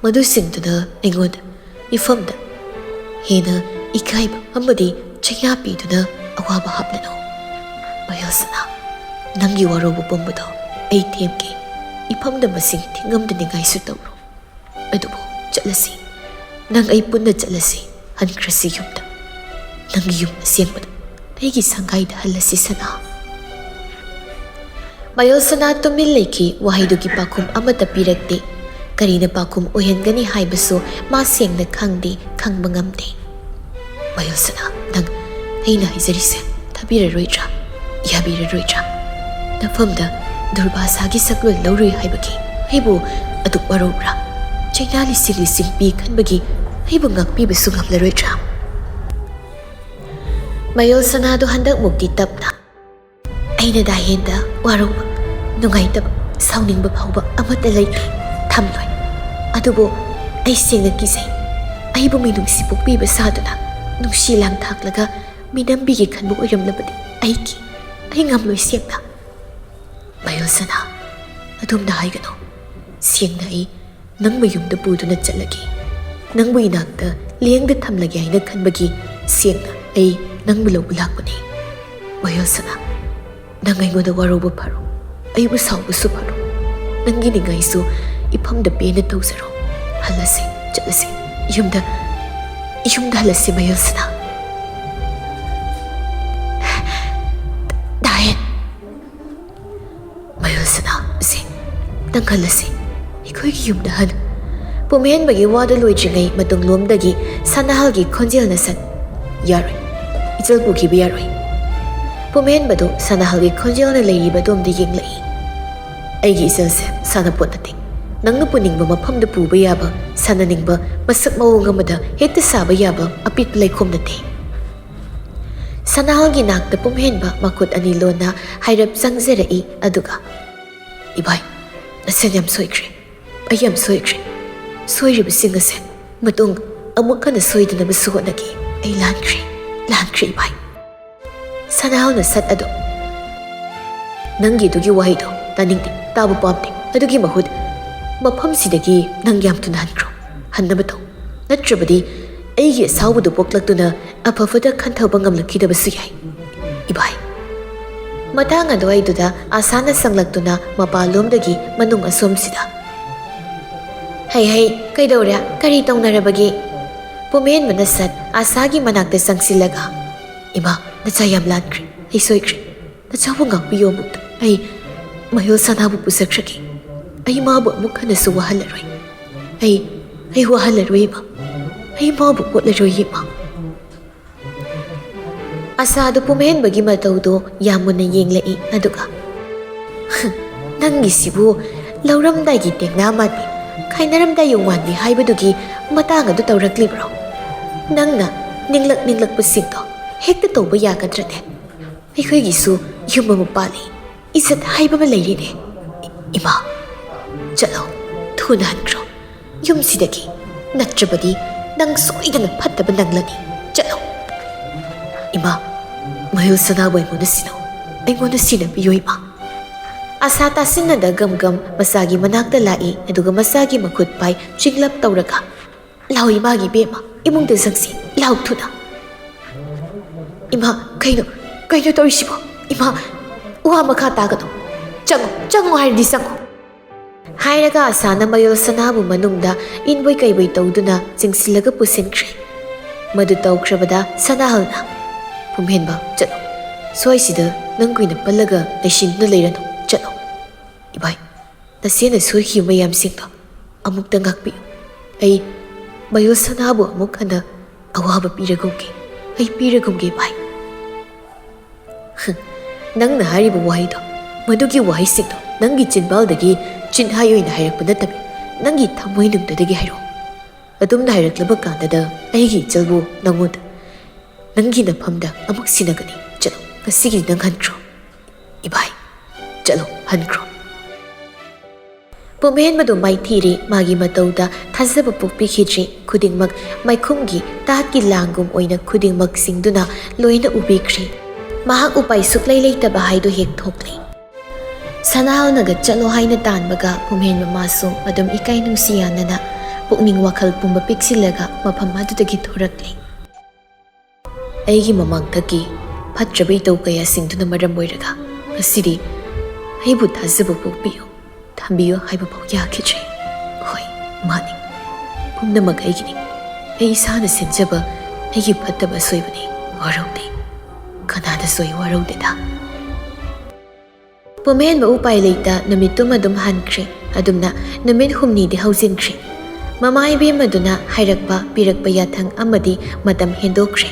ꯃꯗꯨꯁꯤꯡꯗꯨꯅ ꯑꯩꯉꯣꯟꯗ ꯃꯤꯐꯝꯗ ꯍꯦꯟꯅ ꯏꯀꯥꯏꯕ ꯑꯃꯗꯤ ꯆꯩꯅꯥ ꯄꯤꯗꯨꯅ ꯑꯋꯥꯕ ꯍꯥꯞꯂꯅꯨ꯫ ꯃꯌꯣꯜ ꯁꯅꯥ, ꯅꯪꯒꯤ ꯋꯥꯔꯧꯕ ꯄꯨꯝꯕꯗꯣ ꯑꯩ ꯊꯦꯝꯒꯦ꯫ ꯃꯤꯐꯝꯗ ꯃꯁꯤꯡ ꯊꯤꯉꯝꯗꯅꯤꯡꯉꯥꯏꯁꯨ ꯇꯧꯔꯣ꯫ ꯑꯗꯨꯕꯨ ꯆꯠꯂꯁꯤ, ꯅꯪ ꯑꯩ ꯄꯨꯟꯅ ꯆꯠꯂꯁꯤ꯫ ꯍꯟꯈ꯭ꯔꯁꯤ ꯌꯨꯝꯗ꯫ ꯅꯪꯒꯤ ꯌꯨꯝ ꯑꯁꯦꯡꯕꯗ, ꯑꯩꯒꯤ ꯁꯪꯒꯥꯏꯗ ꯍꯜꯂꯁꯤ ꯁꯅꯥ꯫ ꯃꯌꯣꯜ ꯁꯅꯥ ꯇꯨꯃꯤꯟ ꯂꯩꯈꯤ꯫ ꯋꯥꯍꯩꯗꯨꯒꯤ ꯄꯥꯎꯈꯨꯝ ꯑꯃꯠꯇ ꯄꯤꯔꯛꯇꯦ꯫ ꯀꯔꯤꯅ ꯄꯥꯎꯈꯨꯝ ꯑꯣꯏꯍꯟꯒꯅꯤ ꯍꯥꯏꯕꯁꯨ ꯃꯥ ꯁꯦꯡꯅ ꯈꯪꯗꯦ, ꯈꯪꯕ ꯉꯝꯗꯦ꯫ ꯃꯌꯣꯜ ꯁꯅꯥ, ꯅꯪ ꯑꯩꯅ ꯍꯥꯏꯖꯔꯤꯁꯦ ꯊꯥꯕꯤꯔꯔꯣꯏꯗ꯭ꯔꯥ? ꯌꯥꯕꯤꯔꯔꯣꯏꯗ꯭ꯔꯥ? ꯅꯐꯝꯗ ꯗꯨꯔꯕꯥꯁꯥꯒꯤ ꯁꯛꯂꯣꯟ ꯂꯧꯔꯨꯏ ꯍꯥꯏꯕꯒꯤ ꯑꯩꯕꯨ ꯑꯗꯨꯛ ꯋꯥꯔꯧꯕ꯭ꯔꯥ? ꯆꯩꯅꯥ ꯂꯤꯁꯤꯡ ꯂꯤꯁꯤꯡ ꯄꯤ ꯈꯟꯕꯒꯤ ꯑꯩꯕꯨ ꯉꯥꯛꯄꯤꯕꯁꯨ ꯉꯝꯂꯔꯣꯏꯗ꯭ꯔꯥ? ꯃꯌꯣꯜ ꯁꯅꯥꯗꯣ ꯍꯟꯗꯛꯃꯨꯛꯇꯤ ꯇꯞꯅ, ꯑꯩꯅ ꯗꯥꯍꯦꯟꯗ ꯋꯥꯔꯧꯕ, ꯅꯨꯡꯉꯥꯏꯇꯕ, ꯁꯥꯎꯅꯤꯡꯕ ꯐꯥꯎꯕ ꯑꯃꯠꯇ ꯂꯩꯇꯦ, ꯊꯝꯂꯣꯏ꯫ ꯑꯗꯨꯕꯨ ꯑꯩ ꯁꯦꯡꯅ ꯀꯤꯖꯩ꯫ ꯑꯩꯕꯨ ꯃꯤꯅꯨꯡꯁꯤ ꯄꯣꯛꯄꯤꯕ ꯁꯥꯗꯨꯅ ꯅꯨꯡꯁꯤ ꯂꯥꯡ ꯊꯥꯛꯂꯒ ꯃꯤꯅꯝꯕꯤꯒꯦ ꯈꯟꯕ ꯑꯣꯏꯔꯝꯂꯕꯗꯤ ꯑꯩꯒꯤ, ꯑꯩ ꯉꯝꯂꯣꯏ ꯁꯦꯡꯅ꯫ ꯃꯌꯣꯜ ꯁꯅꯥ, ꯑꯗꯨꯝꯅ ꯍꯥꯏꯒꯅꯨ꯫ ꯁꯦꯡꯅ ꯑꯩ ꯅꯪꯕꯨ ꯌꯨꯝꯗ ꯄꯨꯗꯨꯅ ꯆꯠꯂꯒꯦ꯫ ꯅꯪꯕꯨ ꯏꯅꯥꯛꯇ ꯂꯦꯡꯗ ꯊꯝꯂꯒꯦ ꯍꯥꯏꯅ ꯈꯟꯕꯒꯤ ꯁꯦꯡꯅ ꯑꯩ ꯅꯪꯕꯨ ꯂꯧꯕ ꯂꯥꯛꯄꯅꯤ꯫ ꯃꯌꯣꯜ ꯁꯅꯥ, ꯅꯪ ꯑꯩꯉꯣꯟꯗ ꯋꯥꯔꯧꯕ ꯐꯔꯣ, ꯑꯩꯕꯨ ꯁꯥꯎꯕꯁꯨ ꯐꯔꯣ꯫ ꯅꯪꯒꯤ ꯅꯤꯡꯉꯥꯏꯁꯨ ꯏꯐꯝꯗ ꯄꯦꯟꯅ ꯇꯧꯖꯔꯣ꯫ ꯍꯜꯂꯁꯤ, ꯆꯠꯂꯁꯤ꯫ ꯌꯨꯝꯗ, ꯌꯨꯝꯗ ꯍꯜꯂꯁꯤ ꯃꯌꯣꯜ ꯁꯅꯥ꯫ ꯗꯥꯌꯦꯟ꯫ ꯃꯌꯣꯜ ꯁꯅꯥ, ꯁꯦ, ꯅꯪ ꯍꯜꯂꯁꯤ꯫ ꯑꯩꯈꯣꯏꯒꯤ ꯌꯨꯝꯗ ꯍꯜꯂꯨ꯫ ꯄꯨꯝꯍꯦꯟꯕꯒꯤ ꯋꯥꯗꯨ ꯂꯣꯏꯗ꯭ꯔꯤꯉꯩ ꯃꯇꯨꯡꯂꯣꯝꯗꯒꯤ ꯁꯅꯥꯍꯜꯒꯤ ꯈꯣꯟꯖꯦꯜꯅ ꯁꯠ, "ꯌꯥꯔꯣꯏ꯫ ꯏꯆꯜ ꯄꯨꯈꯤꯕ ꯌꯥꯔꯣꯏ꯫" ꯄꯨꯝꯍꯦꯟꯕꯗꯨ ꯁꯅꯥꯍꯜꯒꯤ ꯈꯣꯟꯖꯦꯜꯅ ꯂꯩꯔꯤꯕ ꯑꯗꯣꯝꯗ ꯌꯦꯡꯂꯛꯏ꯫ "ꯑꯩꯒꯤ ꯏꯆꯜꯁꯦ ꯁꯥꯟꯅꯄꯣꯠ ꯅꯠꯇꯦ꯫ ꯅꯪꯅ ꯄꯨꯅꯤꯡꯕ ꯃꯐꯝꯗ ꯄꯨꯕ ꯌꯥꯕ, ꯁꯥꯟꯅꯅꯤꯡꯕ ꯃꯁꯛ ꯃꯑꯣꯡ ꯑꯃꯗ ꯍꯦꯛꯇ ꯁꯥꯕ ꯌꯥꯕ ꯑꯄꯤꯛꯄ ꯂꯩꯈꯣꯝ ꯅꯠꯇꯦ꯫" ꯁꯅꯥꯍꯜꯒꯤ ꯅꯥꯛꯇ ꯄꯨꯝꯍꯦꯟꯕ ꯃꯈꯨꯠ ꯑꯅꯤ ꯂꯣꯟꯅ ꯍꯥꯏꯔꯞ ꯆꯪꯖꯔꯛꯏ, ꯑꯗꯨꯒ "ꯏꯚꯥꯏ, ꯅꯁꯦꯟ ꯌꯥꯝ ꯁꯣꯏꯈ꯭ꯔꯦ꯫ ꯑꯩ ꯌꯥꯝ ꯁꯣꯏꯈ꯭ꯔꯦ꯫ ꯁꯣꯏꯔꯤꯕꯁꯤꯡ ꯑꯁꯦ ꯃꯇꯨꯡ ꯑꯃꯨꯛ ꯍꯟꯅ ꯁꯣꯏꯗꯅꯕꯁꯨ ꯍꯣꯠꯅꯒꯦ꯫ ꯑꯩ ꯂꯥꯟꯈ꯭ꯔꯦ, ꯂꯥꯟꯈ꯭ꯔꯦ ꯏꯚꯥꯏ"꯫ ꯁꯅꯥꯍꯜꯅ ꯁꯠ ꯑꯗꯨ, "ꯅꯪꯒꯤ ꯑꯗꯨꯒꯤ ꯋꯥꯍꯩꯗꯣ ꯇꯥꯅꯤꯡꯗꯦ, ꯇꯥꯕ ꯄꯥꯝꯗꯦ꯫ ꯑꯗꯨꯒꯤ ꯃꯍꯨꯠ ꯃꯐꯝꯁꯤꯗꯒꯤ ꯅꯪ ꯌꯥꯝ ꯊꯨꯅ ꯍꯟꯈ꯭ꯔꯣ꯫ ꯍꯟꯅꯕ ꯇꯧ꯫ ꯅꯠꯇ꯭ꯔꯕꯗꯤ ꯑꯩꯒꯤ ꯑꯁꯥꯎꯕꯗꯨ ꯄꯣꯛꯂꯛꯇꯨꯅ ꯑꯐꯕꯗ ꯈꯟꯊꯕ ꯉꯝꯂꯛꯈꯤꯗꯕꯁꯨ ꯌꯥꯏ, ꯏꯚꯥꯏ"꯫ ꯃꯇꯥꯡ ꯑꯗꯨꯋꯥꯏꯗꯨꯗ ꯑꯥꯁꯥꯅ ꯁꯪꯂꯛꯇꯨꯅ ꯃꯄꯥꯟꯂꯣꯝꯗꯒꯤ ꯃꯅꯨꯡ ꯑꯁꯣꯝꯁꯤꯗ, "ꯍꯩ ꯍꯩ, ꯀꯩꯗꯧꯔꯦ? ꯀꯔꯤ ꯇꯧꯅꯔꯕꯒꯦ?" ꯄꯨꯝꯍꯦꯟꯕꯅ ꯁꯠ ꯑꯥꯁꯥꯒꯤ ꯃꯅꯥꯛꯇ ꯆꯪꯁꯤꯜꯂꯒ, "ꯏꯃꯥ, ꯅꯆꯥ ꯌꯥꯝ ꯂꯥꯟꯈ꯭ꯔꯦ꯫ ꯑꯩ ꯁꯣꯏꯈ꯭ꯔꯦ꯫ ꯅꯆꯥꯕꯨ ꯉꯥꯛꯄꯤꯌꯨ ꯑꯃꯨꯛꯇ꯫ ꯑꯩ ꯃꯌꯨꯜ ꯁꯅꯥꯕꯨ ꯄꯨꯖꯈ꯭ꯔꯒꯦ꯫ ꯑꯩ ꯃꯥꯕꯨ ꯑꯃꯨꯛ ꯍꯟꯅꯁꯨ ꯋꯥꯍꯜꯂꯔꯣꯏ꯫ ꯑꯩ, ꯑꯩ ꯋꯥꯍꯜꯂꯔꯣꯏ, ꯏꯃꯥ꯫ ꯑꯩ ꯃꯥꯕꯨ ꯑꯣꯠꯂꯔꯣꯏ, ꯏꯃꯥ"꯫ ꯑꯥꯁꯥꯗꯨ ꯄꯨꯝꯍꯦꯟꯕꯒꯤ ꯃꯇꯧꯗꯨ ꯌꯥꯝ ꯃꯨꯟꯅ ꯌꯦꯡꯂꯛꯏ, ꯑꯗꯨꯒ, "ꯅꯪꯒꯤꯁꯤꯕꯨ ꯂꯧꯔꯝꯗꯥꯏꯒꯤ ꯇꯦꯡꯅꯥ ꯃꯥꯟꯕꯤ, ꯈꯥꯏꯅꯔꯝꯗꯥꯏ ꯌꯣꯡ ꯃꯥꯟꯕꯤ ꯍꯥꯏꯕꯗꯨꯒꯤ ꯃꯇꯥꯡ ꯑꯗꯨ ꯇꯧꯔꯛꯂꯤꯕ꯭ꯔꯣ? ꯅꯪꯅ ꯅꯤꯡꯂꯛ ꯅꯤꯡꯂꯛꯄꯁꯤꯡꯗꯣ ꯍꯦꯛꯇ ꯇꯧꯕ ꯌꯥꯒꯗ꯭ꯔꯅꯦ? ꯑꯩꯈꯣꯏꯒꯤꯁꯨ ꯌꯨꯝ ꯑꯃ ꯄꯥꯜꯂꯤ, ꯏꯖꯠ ꯍꯥꯏꯕ ꯑꯃ ꯂꯩꯔꯤꯅꯦ꯫ ꯏꯃꯥ, ꯆꯠꯂꯣ, ꯊꯨꯅ ꯍꯟꯈ꯭ꯔꯣ ꯌꯨꯝꯁꯤꯗꯒꯤ, ꯅꯠꯇ꯭ꯔꯕꯗꯤ ꯅꯪ ꯁꯣꯏꯗꯅ ꯐꯠꯇꯕ ꯅꯪꯂꯅꯤ꯫ ꯆꯠꯂꯣ"꯫ "ꯏꯃꯥ, ꯃꯌꯨꯜ ꯁꯅꯥꯕꯨ ꯑꯩꯉꯣꯟꯗ ꯁꯤꯟꯅꯧ, ꯑꯩꯉꯣꯟꯗ ꯁꯤꯟꯅꯕꯤꯌꯨ, ꯏꯃꯥ"꯫ ꯑꯥꯁꯥ ꯇꯥꯁꯤꯟꯅꯗ ꯒꯝ ꯒꯝ ꯃꯆꯥꯒꯤ ꯃꯅꯥꯛꯇ ꯂꯥꯛꯏ, ꯑꯗꯨꯒ ꯃꯆꯥꯒꯤ ꯃꯈꯨꯠ ꯄꯥꯏ ꯆꯤꯡꯂꯞ ꯇꯧꯔꯒ, "ꯂꯥꯎ ꯏꯃꯥꯒꯤ ꯏꯕꯦꯝꯃ, ꯏꯃꯨꯡꯗ ꯆꯪꯁꯤ, ꯂꯥꯎ ꯊꯨꯅ"꯫ "ꯏꯃꯥ, ꯀꯩꯅꯣ, ꯀꯩꯅꯣ ꯇꯧꯔꯤꯁꯤꯕꯣ? ꯏꯃꯥ, ꯋꯥ ꯃꯈꯥ ꯇꯥꯒꯅꯨ꯫ ꯆꯪꯉꯣ, ꯆꯪꯉꯣ ꯍꯥꯏꯔꯗꯤ ꯆꯪꯉꯣ"꯫ ꯍꯥꯏꯔꯒ ꯑꯥꯁꯥꯅ ꯃꯌꯨꯜ ꯁꯅꯥꯕꯨ ꯃꯅꯨꯡꯗ ꯏꯟꯕꯣꯏ ꯀꯩꯕꯣꯏ ꯇꯧꯗꯨꯅ ꯆꯤꯡꯁꯤꯜꯂꯒ ꯄꯨꯁꯤꯟꯈ꯭ꯔꯦ꯫ ꯃꯗꯨ ꯇꯧꯈ꯭ꯔꯕꯗ ꯁꯅꯥꯍꯜꯅ, "ꯄꯨꯝꯍꯦꯟꯕ, ꯆꯠꯂꯣ꯫ ꯁ꯭ꯋꯥꯏꯁꯤꯗ ꯅꯪ ꯀꯨꯏꯅ ꯄꯜꯂꯒ ꯂꯩꯁꯤꯟꯗꯨꯅ ꯂꯩꯔꯅꯨ꯫ ꯆꯠꯂꯣ꯫ ꯏꯚꯥꯏ, ꯅꯆꯦꯅ ꯁꯣꯏꯈꯤꯕ ꯃꯌꯥꯝꯁꯤꯡꯗꯣ ꯑꯃꯨꯛꯇ ꯉꯥꯛꯄꯤꯌꯨ꯫ ꯑꯩ ꯃꯌꯨꯜ ꯁꯅꯥꯕꯨ ꯑꯃꯨꯛ ꯍꯟꯅ ꯑꯋꯥꯕ ꯄꯤꯔꯒꯨꯝꯒꯦ꯫ ꯑꯩ ꯄꯤꯔꯒꯨꯝꯒꯦ, ꯏꯚꯥꯏ"꯫ "ꯅꯪꯅ ꯍꯥꯏꯔꯤꯕ ꯋꯥꯍꯩꯗꯣ, ꯃꯗꯨꯒꯤ ꯋꯥꯍꯩꯁꯤꯡꯗꯣ ꯅꯪꯒꯤ ꯆꯤꯟꯕꯥꯜꯗꯒꯤ ꯆꯤꯟꯍꯥꯏ ꯑꯣꯏꯅ ꯍꯥꯏꯔꯛꯄ ꯅꯠꯇꯕꯤ, ꯅꯪꯒꯤ ꯊꯃꯣꯏꯅꯨꯡꯗꯒꯤ ꯍꯥꯏꯔꯛꯑꯣ꯫ ꯑꯗꯨꯝꯅ ꯍꯥꯏꯔꯛꯂꯕ ꯀꯥꯟꯗꯗ ꯑꯩꯒꯤ ꯏꯆꯜꯕꯨ ꯅꯪꯉꯣꯟꯗ, ꯅꯪꯒꯤ ꯅꯐꯝꯗ ꯑꯃꯨꯛ ꯁꯤꯟꯅꯒꯅꯤ꯫ ꯆꯠꯂꯣ, ꯉꯁꯤꯒꯤꯗꯤ ꯅꯪ ꯍꯟꯈ꯭ꯔꯣ꯫ ꯏꯚꯥꯏ, ꯆꯠꯂꯣ, ꯍꯟꯈ꯭ꯔꯣ"꯫ ꯄꯨꯝꯍꯦꯟꯕꯗꯨ ꯃꯥꯏꯊꯤꯔꯦ꯫ ꯃꯥꯒꯤ ꯃꯇꯧꯗ ꯊꯥꯖꯕ ꯄꯣꯛꯄꯤꯈꯤꯗ꯭ꯔꯦ꯫ ꯈꯨꯗꯤꯡꯃꯛ ꯃꯥꯏꯈꯨꯝꯒꯤ ꯇꯥꯠꯀꯤ ꯂꯥꯡꯒꯨꯝ ꯑꯣꯏꯅ ꯈꯨꯗꯤꯡꯃꯛꯁꯤꯡꯗꯨꯅ ꯂꯣꯏꯅ ꯎꯕꯤꯈ꯭ꯔꯦ꯫ ꯃꯍꯥꯛ ꯎꯄꯥꯏ ꯁꯨꯛꯂꯩ ꯂꯩꯇꯕ ꯍꯥꯏꯗꯨ ꯍꯦꯛ ꯊꯣꯛꯂꯦ꯫ ꯁꯅꯥꯍꯣꯜꯅꯒ ꯆꯠꯂꯣ ꯍꯥꯏꯅ ꯇꯥꯟꯕꯒ ꯄꯨꯝꯍꯦꯟꯕ ꯃꯥꯁꯨ ꯑꯗꯨꯝ ꯏꯀꯥꯏ ꯅꯨꯡꯁꯤ ꯌꯥꯅꯅ ꯄꯨꯛꯅꯤꯡ ꯋꯥꯈꯜ ꯄꯨꯝꯕ ꯄꯤꯛꯁꯤꯜꯂꯒ ꯃꯐꯝ ꯑꯗꯨꯗꯒꯤ ꯊꯣꯔꯛꯂꯦ꯫ ꯑꯩꯒꯤ ꯃꯃꯥꯡꯊꯛꯀꯤ ꯐꯠꯇ꯭ꯔꯕ ꯏꯇꯧ ꯀꯌꯥꯁꯤꯡꯗꯨꯅ ꯃꯔꯝ ꯑꯣꯏꯔꯒ ꯉꯁꯤꯗꯤ ꯑꯩꯕꯨ ꯊꯥꯖꯕ ꯄꯣꯛꯄꯤꯌꯨ, ꯊꯝꯕꯤꯌꯨ ꯍꯥꯏꯕ ꯐꯥꯎ ꯌꯥꯈꯤꯗ꯭ꯔꯦ꯫ ꯍꯣꯏ, ꯃꯥꯅꯤ, ꯄꯨꯝꯅꯃꯛ ꯑꯩꯒꯤꯅꯤ꯫ ꯑꯩ ꯏꯁꯥꯅ ꯁꯤꯟꯖꯕ ꯑꯩꯒꯤ ꯐꯠꯇꯕ ꯑꯁꯣꯏꯕꯅꯤ꯫ ꯋꯥꯔꯧꯗꯦ, ꯀꯅꯥꯗꯁꯨ ꯑꯩ ꯋꯥꯔꯧꯗꯦꯗ꯫ ꯄꯨꯝꯍꯦꯟꯕ ꯎꯄꯥꯏ ꯂꯩꯇ ꯅꯨꯃꯤꯠꯇꯨꯃ ꯑꯗꯨꯝ ꯍꯟꯈ꯭ꯔꯦ꯫ ꯑꯗꯨꯝꯅ ꯅꯨꯃꯤꯠ ꯍꯨꯝꯅꯤꯗꯤ ꯍꯧꯖꯤꯟꯈ꯭ꯔꯦ꯫ ꯃꯃꯥ ꯏꯕꯦꯝꯃꯗꯨꯅ ꯍꯥꯏꯔꯛꯄ ꯄꯤꯔꯛꯄ ꯌꯥꯊꯪ ꯑꯃꯗꯤ ꯃꯇꯝ ꯍꯦꯟꯗꯣꯛꯈ꯭ꯔꯦ꯫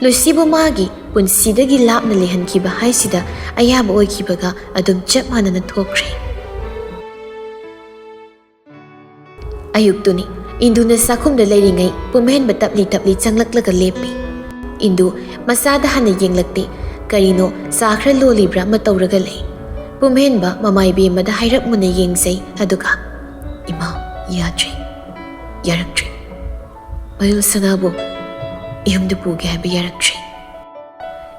ꯂꯨꯁꯤꯕꯨ ꯃꯥꯒꯤ ꯄꯨꯟꯁꯤꯗꯒꯤ ꯂꯥꯞꯅ ꯂꯩꯍꯟꯈꯤꯕ ꯍꯥꯏꯁꯤꯗ ꯑꯌꯥꯕ ꯑꯣꯏꯈꯤꯕꯒ ꯑꯗꯨꯝ ꯆꯞ ꯃꯥꯟꯅꯅ ꯊꯣꯛꯈ꯭ꯔꯦ꯫ ꯑꯌꯨꯛꯇꯨꯅꯤ꯫ ꯏꯟꯗꯨꯅ ꯆꯥꯛꯈꯨꯝꯗ ꯂꯩꯔꯤꯉꯩ ꯄꯨꯝꯍꯦꯟꯕ ꯇꯞꯂꯤ ꯇꯞꯂꯤ ꯆꯪꯂꯛꯂꯒ ꯂꯦꯞꯄꯤ꯫ ꯏꯟꯗꯨ ꯃꯆꯥꯗ ꯍꯥꯟꯅ ꯌꯦꯡꯂꯛꯇꯦ꯫ ꯀꯔꯤꯅꯣ ꯆꯥ ꯈꯔ ꯂꯣꯜꯂꯤꯕ꯭ꯔꯥ ꯑꯃ ꯇꯧꯔꯒ ꯂꯩ꯫ ꯄꯨꯝꯍꯦꯟꯕ ꯃꯃꯥ ꯏꯕꯦꯝꯃꯗ ꯍꯥꯏꯔꯞ ꯃꯨꯟꯅ ꯌꯦꯡꯖꯩ, ꯑꯗꯨꯒ, "ꯏꯃꯥ, ꯌꯥꯗ꯭ꯔꯦ, ꯌꯥꯔꯛꯇ꯭ꯔꯦ꯫ ꯃꯌꯣꯜ ꯁꯅꯥꯕꯨ ꯌꯨꯝꯗ ꯄꯨꯒꯦ ꯍꯥꯏꯕ ꯌꯥꯔꯛꯇ꯭ꯔꯦ꯫"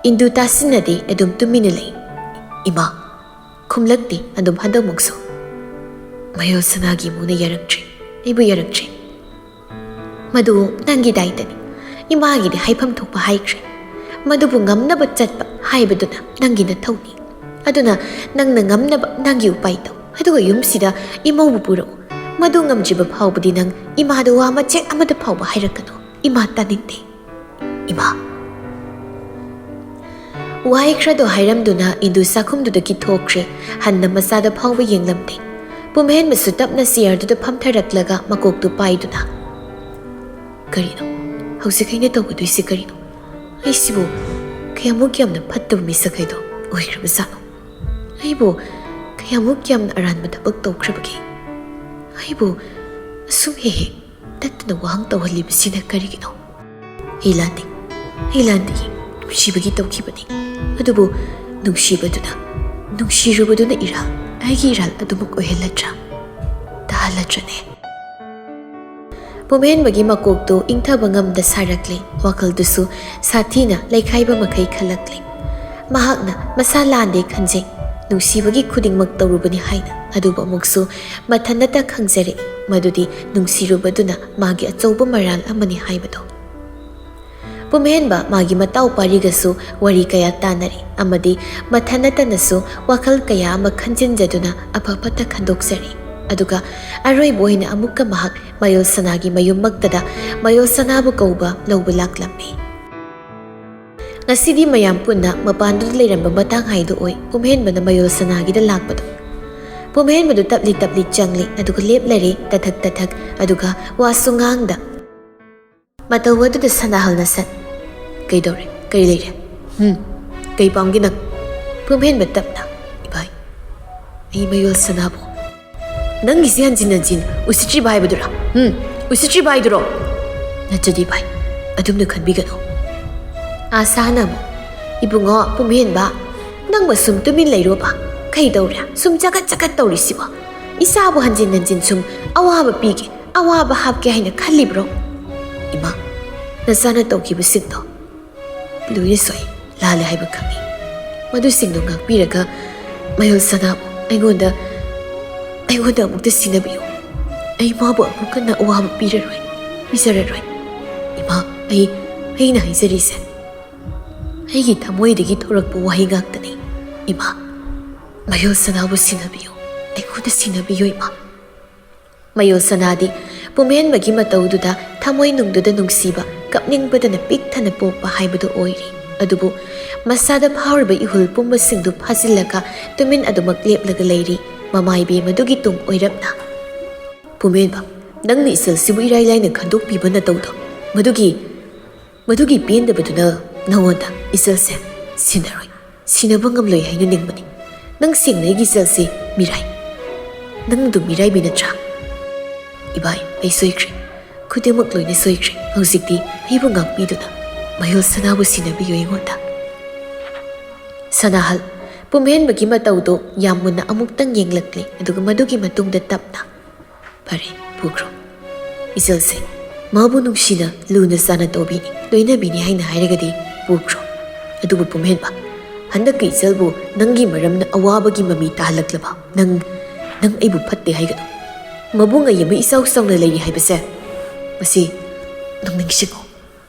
ꯏꯟꯗꯨ ꯇꯥꯁꯤꯟꯅꯗꯦ, ꯑꯗꯨꯝ ꯇꯨꯃꯤꯟꯅ ꯂꯩ꯫ "ꯏꯃꯥ?" ꯈꯨꯝꯂꯛꯇꯦ ꯑꯗꯨꯝ ꯍꯟꯗꯛꯃꯨꯛꯁꯨ꯫ "ꯃꯌꯣꯜ ꯁꯅꯥꯒꯤ ꯏꯃꯨꯡꯅ ꯌꯥꯔꯛꯇ꯭ꯔꯦ, ꯑꯩꯕꯨ ꯌꯥꯔꯛꯇ꯭ꯔꯦ꯫ ꯃꯗꯨ ꯅꯪꯒꯤ ꯗꯥꯏꯇꯅꯤ꯫ ꯏꯃꯥꯒꯤꯗꯤ ꯍꯥꯏꯐꯝ ꯊꯣꯛꯄ ꯍꯥꯏꯈ꯭ꯔꯦ꯫ ꯃꯗꯨꯕꯨ ꯉꯝꯅꯕ ꯆꯠꯄ ꯍꯥꯏꯕꯗꯨꯅ ꯅꯪꯒꯤ ꯅꯊꯧꯅꯤ꯫ ꯑꯗꯨꯅ ꯅꯪꯅ ꯉꯝꯅꯕ ꯅꯪꯒꯤ ꯎꯄꯥꯏ ꯇꯧ꯫ ꯑꯗꯨꯒ ꯌꯨꯝꯁꯤꯗ ꯏꯃꯧꯕꯨ ꯄꯨꯔꯛꯎ꯫ ꯃꯗꯨ ꯉꯝꯗ꯭ꯔꯤꯕ ꯐꯥꯎꯕꯗꯤ ꯅꯪ ꯏꯃꯥꯗ ꯋꯥ ꯃꯆꯦꯠ ꯑꯃꯠꯇ ꯐꯥꯎꯕ ꯍꯥꯏꯔꯛꯀꯅꯨ꯫ ꯏꯃꯥ ꯇꯥꯅꯤꯡꯗꯦ, ꯏꯃꯥ꯫" ꯋꯥꯍꯩ ꯈꯔꯗꯣ ꯍꯥꯏꯔꯝꯗꯨꯅ ꯏꯟꯗꯨ ꯆꯥꯛꯈꯨꯝꯗꯨꯗꯒꯤ ꯊꯣꯛꯈ꯭ꯔꯦ꯫ ꯍꯟꯅ ꯃꯆꯥꯗ ꯐꯥꯎꯕ ꯌꯦꯡꯂꯝꯗꯦ꯫ ꯄꯨꯝꯍꯦꯟꯕꯁꯨ ꯇꯞꯅ ꯆꯤꯌꯔꯗꯨꯗ ꯐꯝꯊꯔꯛꯂꯒ ꯃꯀꯣꯛꯇꯨ ꯄꯥꯏꯗꯨꯅ, "ꯀꯔꯤꯅꯣ? ꯍꯧꯖꯤꯛ ꯑꯩꯅ ꯇꯧꯒꯗꯣꯏꯁꯤ ꯀꯔꯤꯅꯣ? ꯑꯩꯁꯤꯕꯨ ꯀꯌꯥꯃꯨꯛ ꯌꯥꯝꯅ ꯐꯠꯇꯕ ꯃꯤꯁꯛ ꯍꯥꯏꯗꯣ ꯑꯣꯏꯈ꯭ꯔꯕꯖꯥꯠꯅꯣ? ꯑꯩꯕꯨ ꯀꯌꯥꯃꯨꯛ ꯌꯥꯝꯅ ꯑꯔꯥꯟꯕ ꯊꯕꯛ ꯇꯧꯈ꯭ꯔꯕꯒꯦ? ꯑꯩꯕꯨ ꯑꯁꯨꯝ ꯍꯦꯛ ꯍꯦꯛ ꯅꯠꯇꯅ ꯋꯥꯍꯪ ꯇꯧꯍꯜꯂꯤꯕꯁꯤꯅ ꯀꯔꯤꯒꯤꯅꯣ? ꯑꯩ ꯂꯥꯟꯗꯦ, ꯑꯩ ꯂꯥꯟꯗꯦ, ꯅꯨꯡꯁꯤꯕꯒꯤ ꯇꯧꯈꯤꯕꯅꯤ꯫ ꯑꯗꯨꯕꯨ ꯅꯨꯡꯁꯤꯕꯗꯨꯅ, ꯅꯨꯡꯁꯤꯔꯨꯕꯗꯨꯅ ꯏꯔꯥꯜ, ꯑꯩꯒꯤ ꯏꯔꯥꯜ ꯑꯗꯨꯃꯛ ꯑꯣꯏꯍꯜꯂꯗ꯭ꯔꯥ? ꯂꯥꯜꯂꯗ꯭ꯔꯅꯦ? ꯄꯨꯝꯍꯦꯟꯕꯒꯤ ꯃꯀꯣꯛꯇꯨ ꯏꯪꯊꯕ ꯉꯝꯗ ꯁꯥꯔꯛꯂꯤ, ꯋꯥꯈꯜꯗꯨꯁꯨ ꯁꯥꯊꯤꯅ ꯂꯩꯈꯥꯏꯕ ꯃꯈꯩ ꯈꯜꯂꯛꯂꯤ꯫ ꯃꯍꯥꯛꯅ ꯃꯁꯥ ꯂꯥꯟꯗꯦ ꯈꯟꯖꯩ, ꯅꯨꯡꯁꯤꯕꯒꯤ ꯈꯨꯗꯤꯡꯃꯛ ꯇꯧꯔꯨꯕꯅꯤ ꯍꯥꯏꯅ꯫ ꯑꯗꯨꯕꯨ ꯑꯃꯨꯛꯁꯨ ꯃꯊꯟꯇ ꯈꯪꯖꯔꯛꯏ ꯃꯗꯨꯗꯤ ꯅꯨꯡꯁꯤꯔꯨꯕꯗꯨꯅ ꯃꯥꯒꯤ ꯑꯆꯧꯕ ꯃꯔꯥꯜ ꯑꯃꯅꯤ ꯍꯥꯏꯕꯗꯣ꯫ ꯄꯨꯝꯍꯦꯟꯕ ꯃꯥꯒꯤ ꯃꯇꯥꯎ ꯄꯥꯔꯤꯒꯁꯨ ꯋꯥꯔꯤ ꯀꯌꯥ ꯇꯥꯟꯅꯔꯤ ꯑꯃꯗꯤ ꯃꯊꯟꯇꯅꯁꯨ ꯋꯥꯈꯜ ꯀꯌꯥ ꯑꯃ ꯈꯟꯖꯤꯟꯖꯗꯨꯅ ꯑꯐ ꯐꯠꯇ ꯈꯟꯗꯣꯛꯆꯔꯤ꯫ ꯑꯗꯨꯒ ꯑꯔꯣꯏꯕ ꯑꯣꯏꯅ ꯑꯃꯨꯛꯀ ꯃꯍꯥꯛ ꯃꯌꯣꯜ ꯁꯅꯥꯒꯤ ꯃꯌꯨꯝꯃꯛꯇꯗ ꯃꯌꯣꯜ ꯁꯅꯥꯕꯨ ꯀꯧꯕ ꯂꯧꯕ ꯂꯥꯛꯂꯝꯃꯤ꯫ ꯉꯁꯤꯗꯤ ꯃꯌꯥꯝ ꯄꯨꯟꯅ ꯃꯄꯥꯟꯗꯨꯗ ꯂꯩꯔꯝꯕ ꯃꯇꯥꯡ ꯍꯥꯏꯗꯨ ꯑꯣꯏ ꯄꯨꯝꯍꯦꯟꯕꯅ ꯃꯌꯣꯜ ꯁꯅꯥꯒꯤꯗ ꯂꯥꯛꯄꯗꯣ꯫ ꯄꯨꯝꯍꯦꯟꯕꯗꯨ ꯇꯞꯂꯤ ꯇꯞꯂꯤ ꯆꯪꯂꯤ, ꯑꯗꯨꯒ ꯂꯦꯞꯂꯔꯦ, ꯇꯊꯛ ꯇꯊꯛ, ꯑꯗꯨꯒ ꯋꯥꯁꯨ ꯉꯥꯡꯗ꯫ ꯃꯇꯧ ꯑꯗꯨꯗ ꯁꯅꯥꯍꯜꯅ ꯁꯠ, "ꯀꯩꯗꯧꯔꯦ? ꯀꯔꯤ ꯂꯩꯔꯦ? ꯎꯝ, ꯀꯩ ꯄꯥꯝꯒꯦ ꯅꯪ?" ꯄꯨꯝꯍꯦꯟꯕ ꯇꯞꯅ, "ꯏꯚꯥꯏ, ꯑꯩ ꯃꯌꯣꯜ ꯁꯅꯥꯕꯨ"꯫ "ꯅꯪꯒꯤꯁꯤ ꯍꯟꯖꯤꯟ ꯍꯟꯖꯤꯟ ꯎꯁꯤꯠꯇ꯭ꯔꯤꯕ ꯍꯥꯏꯕꯗꯨꯔꯥ? ꯎꯝ, ꯎꯁꯤꯠꯇ꯭ꯔꯤꯕ ꯍꯥꯏꯗꯨꯔꯣ?" "ꯅꯠꯇ꯭ꯔꯗꯤ ꯚꯥꯏ, ꯑꯗꯨꯝꯅ ꯈꯟꯕꯤꯒꯅꯨ"꯫ ꯑꯁꯥꯅ ꯑꯃꯨꯛ, "ꯏꯕꯨꯡꯉꯣ ꯄꯨꯝꯍꯦꯟꯕ, ꯅꯪꯕꯨ ꯁꯨꯝ ꯇꯨꯃꯤꯟ ꯂꯩꯔꯣꯕ? ꯀꯩꯗꯧꯔꯦ ꯁꯨꯝ ꯆꯒꯠ ꯆꯒꯠ ꯇꯧꯔꯤꯁꯤꯕꯣ? ꯏꯆꯥꯕꯨ ꯍꯟꯖꯤꯟ ꯍꯟꯖꯤꯟ ꯁꯨꯝ ꯑꯋꯥꯕ ꯄꯤꯒꯦ, ꯑꯋꯥꯕ ꯍꯥꯞꯀꯦ ꯍꯥꯏꯅ ꯈꯜꯂꯤꯕ꯭ꯔꯣ?" "ꯏꯃꯥ, ꯅꯆꯥꯅ ꯇꯧꯈꯤꯕꯁꯤꯡꯗꯣ ꯂꯣꯏꯅ ꯁꯣꯏ, ꯂꯥꯜꯂꯦ ꯍꯥꯏꯕ ꯈꯪꯏ꯫ ꯃꯗꯨꯁꯤꯡꯗꯨ ꯉꯥꯛꯄꯤꯔꯒ ꯃꯌꯣꯜ ꯁꯅꯥꯕꯨ ꯑꯩꯉꯣꯟꯗ, ꯑꯩꯉꯣꯟꯗ ꯑꯃꯨꯛꯇ ꯁꯤꯟꯅꯕꯤꯌꯨ꯫ ꯑꯩ ꯃꯥꯕꯨ ꯑꯃꯨꯛ ꯍꯟꯅ ꯑꯋꯥꯕ ꯄꯤꯔꯔꯣꯏ, ꯄꯤꯖꯔꯔꯣꯏ꯫ ꯏꯃꯥ, ꯑꯩ, ꯑꯩꯅ ꯍꯥꯏꯖꯔꯤꯁꯦ ꯑꯩꯒꯤ ꯊꯃꯣꯏꯗꯒꯤ ꯊꯣꯔꯛꯄ ꯋꯥꯍꯩ ꯉꯥꯛꯇꯅꯤ꯫ ꯏꯃꯥ, ꯃꯌꯣꯜ ꯁꯅꯥꯕꯨ ꯁꯤꯟꯅꯕꯤꯌꯨ, ꯑꯩꯉꯣꯟꯗ ꯁꯤꯟꯅꯕꯤꯌꯨ ꯏꯃꯥ"꯫ ꯃꯌꯣꯜ ꯁꯅꯥꯗꯤ ꯄꯨꯝꯍꯦꯟꯕꯒꯤ ꯃꯇꯧꯗꯨꯗ ꯊꯃꯣꯏꯅꯨꯡꯗꯨꯗ ꯅꯨꯡꯁꯤꯕ, ꯀꯞꯅꯤꯡꯕꯗꯅ ꯄꯤꯛ ꯊꯟꯅ ꯄꯣꯛꯄ ꯍꯥꯏꯕꯗꯨ ꯑꯣꯏꯔꯤ꯫ ꯑꯗꯨꯕꯨ ꯃꯁꯥꯗ ꯐꯥꯎꯔꯤꯕ ꯏꯍꯨꯜ ꯄꯨꯝꯕꯁꯤꯡꯗꯨ ꯐꯥꯖꯤꯜꯂꯒ ꯇꯨꯃꯤꯟ ꯑꯗꯨꯃꯛ ꯂꯦꯞꯂꯒ ꯂꯩꯔꯤ꯫ ꯃꯃꯥ ꯏꯕꯦꯝꯃꯗꯨꯒꯤ ꯇꯨꯡ ꯑꯣꯏꯔꯞꯅ, "ꯄꯨꯝꯍꯦꯟꯕ, ꯅꯪꯅ ꯏꯆꯜꯁꯤꯕꯨ ꯏꯔꯥꯏ ꯂꯥꯏꯅ ꯈꯟꯗꯣꯛꯄꯤꯕ ꯅꯇꯧꯗꯣ, ꯃꯗꯨꯒꯤ, ꯃꯗꯨꯒꯤ ꯄꯦꯟꯗꯕꯗꯨꯅ ꯅꯉꯣꯟꯗ ꯏꯆꯜꯁꯦ ꯁꯤꯟꯅꯔꯣꯏ, ꯁꯤꯟꯅꯕ ꯉꯝꯂꯣꯏ ꯍꯥꯏꯅ ꯅꯤꯡꯕꯅꯤ꯫ ꯅꯪ ꯁꯦꯡꯅ ꯑꯩꯒꯤ ꯏꯆꯜꯁꯤ ꯃꯤꯔꯥꯏ, ꯅꯪ ꯑꯗꯨꯝ ꯃꯤꯔꯥꯏꯕꯤ ꯅꯠꯇ꯭ꯔꯥ?" "ꯏꯕꯥꯏ, ꯑꯩ ꯁꯣꯏꯈ꯭ꯔꯦ, ꯈꯨꯗꯤꯡꯃꯛ ꯂꯣꯏꯅ ꯁꯣꯏꯈ꯭ꯔꯦ꯫ ꯍꯧꯖꯤꯛꯇꯤ ꯑꯩꯕꯨ ꯉꯥꯛꯄꯤꯗꯨꯅ ꯃꯌꯣꯜ ꯁꯅꯥꯕꯨ ꯁꯤꯟꯅꯕꯤꯌꯨ ꯑꯩꯉꯣꯟꯗ"꯫ ꯁꯅꯥꯍꯜ ꯄꯨꯝꯍꯦꯟꯕꯒꯤ ꯃꯇꯧꯗꯨ ꯌꯥꯝ ꯃꯨꯟꯅ ꯑꯃꯨꯛꯇꯪ ꯌꯦꯡꯂꯛꯂꯦ, ꯑꯗꯨꯒ ꯃꯗꯨꯒꯤ ꯃꯇꯨꯡꯗ ꯇꯞꯅ, "ꯐꯔꯦ, ꯄꯨꯈ꯭ꯔꯣ꯫ ꯏꯆꯜꯁꯦ ꯃꯥꯕꯨ ꯅꯨꯡꯁꯤꯅ, ꯂꯨꯅ ꯆꯥꯅ ꯇꯧꯕꯤꯅꯤ, ꯂꯣꯏꯅꯕꯤꯅꯤ ꯍꯥꯏꯅ ꯍꯥꯏꯔꯒꯗꯤ ꯄꯨꯈ꯭ꯔꯣ꯫ ꯑꯗꯨꯕꯨ ꯄꯨꯝꯍꯦꯟꯕ, ꯍꯟꯗꯛꯀꯤ ꯏꯆꯜꯕꯨ ꯅꯪꯒꯤ ꯃꯔꯝꯅ ꯑꯋꯥꯕꯒꯤ ꯃꯃꯤ ꯇꯥꯍꯜꯂꯛꯂꯕ ꯅꯪ, ꯅꯪ ꯑꯩꯕꯨ ꯐꯠꯇꯦ ꯍꯥꯏꯒꯅꯨ꯫ ꯃꯕꯨꯡ ꯑꯩ ꯑꯃ ꯏꯆꯥꯎ ꯆꯥꯎꯅ ꯂꯩꯔꯤ ꯍꯥꯏꯕꯁꯦ, ꯃꯁꯤ ꯅꯪ ꯅꯤꯡꯁꯤꯡꯉꯨ꯫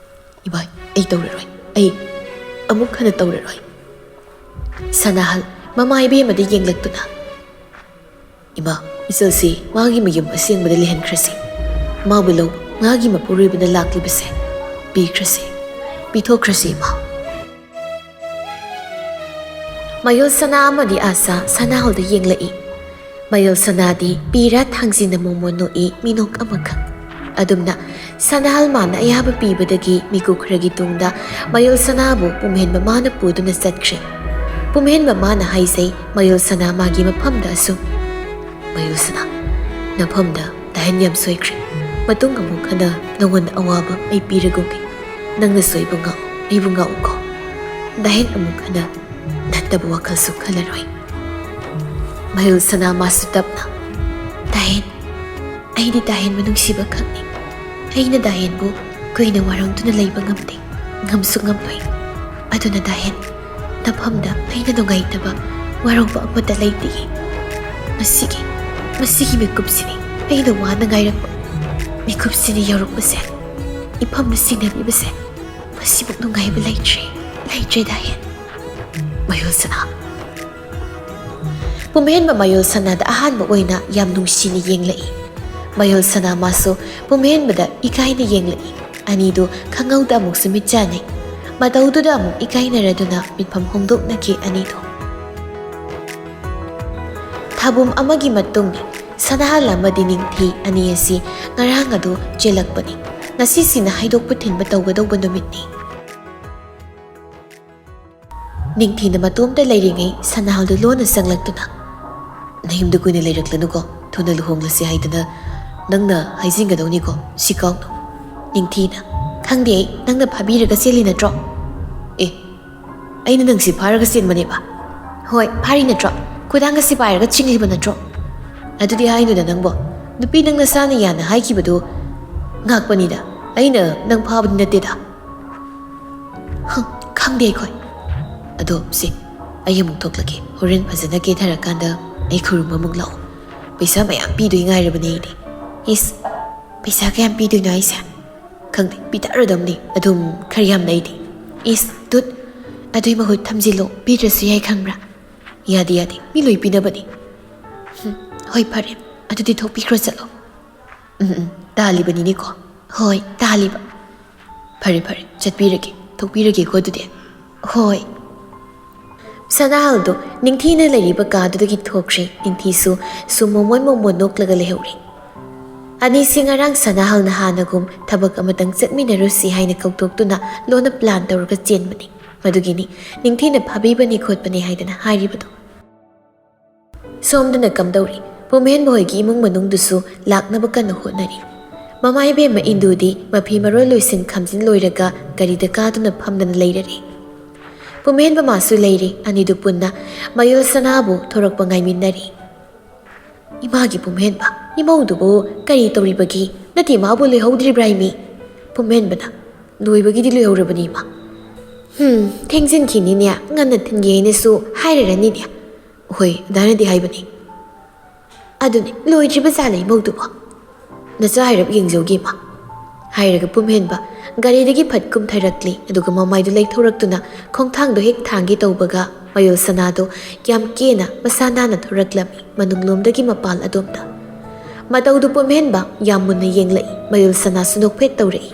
ꯏꯃꯥ, ꯑꯩ ꯇꯧꯔꯔꯣꯏ꯫ ꯑꯩ ꯑꯃꯨꯛ ꯍꯟꯅ ꯇꯧꯔꯔꯣꯏ꯫" ꯁꯅꯥꯍꯜ ꯃꯃꯥ ꯏꯕꯦꯝꯃꯗ ꯌꯦꯡꯂꯛꯇꯨꯅ, "ꯏꯃꯥ, ꯏꯆꯜꯁꯤ ꯃꯥꯒꯤ ꯃꯌꯨꯝ ꯑꯁꯦꯡꯕꯗ ꯂꯩꯍꯟꯈ꯭ꯔꯁꯤ꯫ ꯃꯥꯕꯨ ꯂꯧꯕ ꯃꯥꯒꯤ ꯃꯄꯨꯔꯣꯏꯕꯅ ꯂꯥꯛꯂꯤꯕꯁꯦ ꯄꯤꯈ꯭ꯔꯁꯤ, ꯄꯤꯊꯣꯛꯈ꯭ꯔꯁꯤ, ꯏꯃꯥ꯫" ꯃꯌꯨꯜ ꯁꯅꯥ ꯑꯃꯗꯤ ꯑꯥꯁꯥ ꯁꯅꯥꯍꯜꯗ ꯌꯦꯡꯂꯛꯏ꯫ ꯃꯌꯨꯜ ꯁꯅꯥꯗꯤ ꯄꯤꯔꯥ ꯊꯥꯡꯖꯤꯟꯅ ꯃꯣꯃꯣꯟ ꯅꯣꯛꯏ, ꯃꯤꯅꯣꯛ ꯑꯃꯈꯛ꯫ ꯑꯗꯨꯝꯅ ꯁꯅꯥꯍꯜ ꯃꯥꯅ ꯑꯌꯥꯕ ꯄꯤꯕꯗꯒꯤ ꯃꯤꯀꯨꯞ ꯈꯔꯒꯤ ꯇꯨꯡꯗ ꯃꯌꯨꯜ ꯁꯅꯥꯕꯨ ꯄꯨꯝꯍꯦꯟꯕ ꯃꯥꯅ ꯄꯨꯗꯨꯅ ꯆꯠꯈ꯭ꯔꯦ꯫ ꯄꯨꯝꯍꯦꯟꯕ ꯃꯥꯅ ꯍꯥꯏꯖꯩ ꯃꯌꯨꯜ ꯁꯅꯥ ꯃꯥꯒꯤ ꯃꯐꯝꯗ ꯑꯁꯨꯝ, "ꯃꯌꯨꯜ ꯁꯅꯥ, ꯅꯐꯝꯗ ꯗꯥꯍꯦꯟ ꯌꯥꯝ ꯁꯣꯏꯈ꯭ꯔꯦ꯫ ꯃꯇꯨꯡ ꯑꯃꯨꯛ ꯍꯟꯅ ꯅꯉꯣꯟꯗ ꯑꯋꯥꯕ ꯑꯩ ꯄꯤꯔꯒꯨꯝꯒꯦ꯫ ꯅꯪꯅ ꯁꯣꯏꯕ ꯉꯥꯛꯎ, ꯑꯩꯕꯨ ꯉꯥꯛꯎꯀꯣ꯫ ꯗꯥꯍꯦꯟ ꯑꯃꯨꯛ ꯍꯟꯅ ꯅꯠꯇꯕ ꯋꯥꯈꯜꯁꯨ ꯈꯜꯂꯔꯣꯏ꯫" ꯃꯌꯨꯜ ꯁꯅꯥ ꯃꯥꯁꯨ ꯇꯞꯅ, "ꯗꯥꯍꯦꯟ, ꯑꯩꯗꯤ ꯗꯥꯍꯦꯟꯕꯨ ꯅꯨꯡꯁꯤꯕ ꯈꯛꯅꯤ꯫ ꯑꯩꯅ ꯗꯥꯍꯦꯟꯕꯨ ꯀꯨꯏꯅ ꯋꯥꯔꯧꯗꯨꯅ ꯂꯩꯕ ꯉꯝꯗꯦ, ꯉꯝꯁꯨ ꯉꯝꯂꯣꯏ꯫ ꯑꯗꯨꯅ ꯗꯥꯍꯦꯟ, ꯅꯐꯝꯗ ꯑꯩꯅ ꯅꯨꯡꯉꯥꯏꯇꯕ, ꯋꯥꯔꯧꯕ ꯑꯃꯠꯇ ꯂꯩꯇꯦ꯫ ꯃꯁꯤꯒꯤ, ꯃꯁꯤꯒꯤ ꯃꯤꯀꯨꯞꯁꯤꯅꯤ ꯑꯩꯅ ꯋꯥꯅ ꯉꯥꯏꯔꯛꯄ꯫ ꯃꯤꯀꯨꯞꯁꯤꯅ ꯌꯧꯔꯛꯄꯁꯦ, ꯏꯐꯝꯅ ꯁꯤꯟꯅꯕꯤꯕꯁꯦ, ꯃꯁꯤꯃꯨꯛ ꯅꯨꯡꯉꯥꯏꯕ ꯂꯩꯇ꯭ꯔꯦ, ꯂꯩꯇ꯭ꯔꯦ ꯗꯥꯍꯦꯟ꯫" ꯃꯌꯨꯜ ꯁꯅꯥ꯫ ꯄꯨꯝꯍꯦꯟꯕ ꯃꯌꯨꯜ ꯁꯅꯥꯗ ꯑꯍꯥꯟꯕ ꯑꯣꯏꯅ ꯌꯥꯝ ꯅꯨꯡꯁꯤꯅ ꯌꯦꯡꯂꯛꯏ꯫ ꯃꯌꯨꯜ ꯁꯅꯥ ꯃꯥꯁꯨ ꯄꯨꯝꯍꯦꯟꯕꯗ ꯏꯀꯥꯏꯅ ꯌꯦꯡꯂꯛꯏ꯫ ꯑꯅꯤꯗꯨ ꯈꯪꯍꯧꯗ ꯑꯃꯨꯛꯁꯨ ꯃꯤꯠ ꯆꯥꯟꯅꯩ꯫ ꯃꯇꯧꯗꯨꯗ ꯑꯃꯨꯛ ꯏꯀꯥꯏꯅꯔꯗꯨꯅ ꯃꯤꯠꯐꯝ ꯍꯣꯡꯗꯣꯛꯅꯈꯤ ꯑꯅꯤꯗꯨ꯫ ꯊꯥꯕꯨꯝ ꯑꯃꯒꯤ ꯃꯇꯨꯡ ꯁꯅꯥꯍꯜ ꯑꯃꯗꯤ ꯅꯤꯡꯊꯤ ꯑꯅꯤ ꯑꯁꯤ ꯉꯔꯥꯡ ꯑꯗꯨ ꯆꯦꯜꯂꯛꯄꯅꯤ꯫ ꯉꯁꯤꯁꯤꯅ ꯍꯥꯏꯗꯣꯛꯄ ꯊꯤꯟꯕ ꯇꯧꯒꯗꯧꯕ ꯅꯨꯃꯤꯠꯅꯤ꯫ ꯅꯤꯡꯊꯤꯅ ꯃꯇꯣꯝꯇ ꯂꯩꯔꯤꯉꯩ ꯁꯅꯥꯍꯜꯗꯨ ꯂꯣꯟꯅ ꯆꯪꯂꯛꯇꯨꯅ, "ꯅꯌꯨꯝꯗ ꯀꯨꯏꯅ ꯂꯩꯔꯛꯂꯅꯨꯀꯣ, ꯊꯨꯅ ꯂꯨꯍꯣꯡꯂꯁꯤ ꯍꯥꯏꯗꯅ ꯅꯪꯅ ꯍꯥꯏꯖꯤꯟꯒꯗꯧꯅꯤꯀꯣ, ꯁꯤ ꯀꯥꯎꯅꯨ꯫" ꯅꯤꯡꯊꯤꯅ, "ꯈꯪꯗꯦ ꯑꯩ, ꯅꯪꯅ ꯐꯥꯕꯤꯔꯒ ꯆꯦꯜꯂꯤ ꯅꯠꯇ꯭ꯔꯣ?" "ꯑꯦ, ꯑꯩꯅ ꯅꯪꯁꯤ ꯐꯥꯔꯒ ꯆꯦꯟꯕꯅꯦꯕ?" "ꯍꯣꯏ, ꯐꯥꯔꯤ ꯅꯠꯇ꯭ꯔꯣ? ꯈꯨꯗꯥꯡꯒꯁꯤ ꯄꯥꯏꯔꯒ ꯆꯤꯡꯂꯤꯕ ꯅꯠꯇ꯭ꯔꯣ?" "ꯑꯗꯨꯗꯤ ꯍꯥꯏꯅꯨꯗ ꯅꯪꯕꯣ, ꯅꯨꯄꯤ, ꯅꯪ ꯅꯁꯥꯅ ꯌꯥꯅ ꯍꯥꯏꯈꯤꯕꯗꯨ ꯉꯥꯛꯄꯅꯤꯗ꯫ ꯑꯩꯅ ꯅꯪ ꯐꯥꯕꯗꯤ ꯅꯠꯇꯦꯗ꯫ ꯍꯪ, ꯈꯪꯗꯦ ꯑꯩꯈꯣꯏ꯫ ꯑꯗꯣ ꯁꯦ, ꯑꯩ ꯑꯃꯨꯛ ꯊꯣꯛꯂꯒꯦ꯫ ꯍꯣꯔꯦꯟ ꯐꯖꯅ ꯀꯦꯊꯔꯀꯥꯟꯗ ꯑꯩ ꯈꯨꯔꯨꯝꯕ ꯑꯃꯨꯛ ꯂꯥꯛꯑꯣ꯫ ꯄꯩꯁꯥ ꯃꯌꯥꯝ ꯄꯤꯗꯣꯏ ꯉꯥꯏꯔꯕꯅꯦ ꯑꯩꯗꯤ꯫ ꯏꯁ, ꯄꯩꯁꯥ ꯀꯌꯥꯝ ꯄꯤꯗꯣꯏꯅꯣ ꯍꯥꯏꯁꯦ? ꯈꯪꯗꯦ, ꯄꯤꯊꯔꯗꯝꯅꯤ꯫ ꯑꯗꯨꯝ ꯈꯔ ꯌꯥꯝꯅ ꯑꯩꯗꯤ꯫ ꯏꯁ, ꯇꯨꯠ, ꯑꯗꯨꯏ ꯃꯍꯨꯠ ꯊꯝꯖꯤꯜꯂꯣ, ꯄꯤꯗ꯭ꯔꯁꯨ ꯌꯥꯏ ꯈꯪꯕ꯭ꯔꯥ? ꯌꯥꯗꯦ, ꯌꯥꯗꯦ, ꯃꯤ ꯂꯣꯏ ꯄꯤꯅꯕꯅꯦ꯫ ꯍꯨꯝ, ꯍꯣꯏ, ꯐꯔꯦ, ꯑꯗꯨꯗꯤ ꯊꯣꯛꯄꯤꯈ꯭ꯔꯣ, ꯆꯠꯂꯣ꯫ ꯎꯝ, ꯎꯝ, ꯇꯥꯜꯂꯤꯕꯅꯤꯅꯦꯀꯣ꯫ ꯍꯣꯏ, ꯇꯥꯜꯂꯤꯕ꯫ ꯐꯔꯦ, ꯐꯔꯦ, ꯆꯠꯄꯤꯔꯒꯦ, ꯊꯣꯛꯄꯤꯔꯒꯦꯀꯣ ꯑꯗꯨꯗꯤ꯫ ꯍꯣꯏ꯫ ꯁꯅꯥꯍꯜꯗꯣ ꯅꯤꯡꯊꯤꯅ ꯂꯩꯔꯤꯕ ꯀꯥꯗꯨꯗꯒꯤ ꯊꯣꯛꯈ꯭ꯔꯦ꯫ ꯅꯤꯡꯊꯤꯁꯨ ꯁꯨꯝ ꯃꯣꯃꯣꯟ ꯃꯣꯃꯣꯟ ꯅꯣꯛꯂꯒ ꯂꯩꯍꯧꯔꯦ꯫ ꯑꯅꯤꯁꯤ ꯉꯔꯥꯡ ꯁꯅꯥꯍꯜꯅ ꯍꯥꯟꯅꯒꯨꯝ ꯊꯕꯛ ꯑꯃꯇꯪ ꯆꯠꯃꯤꯟꯅꯔꯨꯁꯤ ꯍꯥꯏꯅ ꯀꯧꯊꯣꯛꯇꯨꯅ ꯂꯣꯟꯅ plan ꯇꯧꯔꯒ ꯆꯦꯟꯕꯅꯤ꯫ ꯃꯗꯨꯒꯤꯅꯤ ꯅꯤꯡꯊꯤꯅ ꯐꯥꯕꯤꯕꯅꯤ ꯈꯣꯠꯄꯅꯤ ꯍꯥꯏꯗꯅ ꯍꯥꯏꯔꯤꯕꯗꯣ꯫ ꯁꯣꯝꯗꯅ ꯀꯝꯗꯧꯔꯤ? ꯄꯨꯝꯍꯦꯟꯕ ꯍꯣꯏꯒꯤ ꯏꯃꯨꯡ ꯃꯅꯨꯡꯗꯨꯁꯨ ꯂꯥꯛꯅꯕ ꯀꯟꯅ ꯍꯣꯠꯅꯔꯤ꯫ ꯃꯃꯥ ꯏꯕꯦꯝꯃ ꯏꯟꯗꯨꯗꯤ ꯃꯐꯤ ꯃꯔꯣꯜ ꯂꯣꯏꯁꯤꯟ ꯈꯥꯝꯖꯤꯟ ꯂꯣꯏꯔꯒ ꯒꯥꯔꯤꯗ ꯀꯥꯗꯨꯅ ꯐꯝꯗꯅ ꯂꯩꯔꯔꯦ꯫ ꯄꯨꯝꯍꯦꯟꯕ ꯃꯥꯁꯨ ꯂꯩꯔꯤ, ꯑꯅꯤꯗꯨ ꯄꯨꯟꯅ ꯃꯌꯨꯜ ꯁꯅꯥꯕꯨ ꯊꯣꯔꯛꯄ ꯉꯥꯏꯃꯤꯟꯅꯔꯤ꯫ ꯏꯃꯥꯒꯤ ꯄꯨꯝꯍꯦꯟꯕ, ꯏꯃꯧꯗꯨꯕꯨ ꯀꯔꯤ ꯇꯧꯔꯤꯕꯒꯦ? ꯅꯠꯇꯦ, ꯃꯥꯕꯨ ꯂꯣꯏꯍꯧꯗ꯭ꯔꯤꯕ꯭ꯔꯥ ꯍꯥꯏꯃꯤ? ꯄꯨꯝꯍꯦꯟꯕꯅ, ꯂꯣꯏꯕꯒꯤꯗꯤ ꯂꯣꯏꯍꯧꯔꯕꯅꯤ ꯏꯃꯥ꯫ ꯍꯨꯝ, ꯊꯦꯡꯖꯤꯟꯈꯤꯅꯤꯅꯦ, ꯉꯟꯅ ꯊꯤꯟꯒꯦ ꯍꯥꯏꯅꯁꯨ ꯍꯥꯏꯔꯔꯅꯤꯅꯦ꯫ ꯍꯣꯏ, ꯑꯗꯨꯃꯥꯏꯅꯗꯤ ꯍꯥꯏꯕꯅꯤ꯫ ꯑꯗꯨꯅꯤ, ꯂꯣꯏꯗ꯭ꯔꯤꯕ ꯖꯥꯠꯂ ꯏꯃꯧꯗꯨꯕꯣ? ꯅꯆꯥ ꯍꯥꯏꯔꯞ ꯌꯦꯡꯖꯧꯒꯦ ꯏꯃꯥ꯫ ꯍꯥꯏꯔꯒ ꯄꯨꯝꯍꯦꯟꯕ ꯒꯥꯔꯤꯗꯒꯤ ꯐꯠ ꯀꯨꯝꯊꯔꯛꯂꯤ, ꯑꯗꯨꯒ ꯃꯃꯥꯏꯗꯨ ꯂꯩꯊꯣꯔꯛꯇꯨꯅ ꯈꯣꯡꯊꯥꯡꯗꯣ ꯍꯦꯛ ꯊꯥꯡꯒꯦ ꯇꯧꯕꯒ ꯃꯌꯨꯜ ꯁꯅꯥꯗꯣ ꯌꯥꯝ ꯀꯦꯅ ꯃꯁꯥ ꯅꯥꯟꯅ ꯊꯣꯔꯛꯂꯝꯃꯤ ꯃꯅꯨꯡꯂꯣꯝꯗꯒꯤ ꯃꯄꯥꯜ ꯑꯗꯣꯝꯗ꯫ ꯃꯇꯧꯗꯨ ꯄꯨꯝꯍꯦꯟꯕ ꯌꯥꯝ ꯃꯨꯟꯅ ꯌꯦꯡꯂꯛꯏ, ꯃꯌꯨꯜ ꯁꯅꯥꯁꯨ ꯅꯣꯛꯐꯦꯠ ꯇꯧꯔꯛꯏ꯫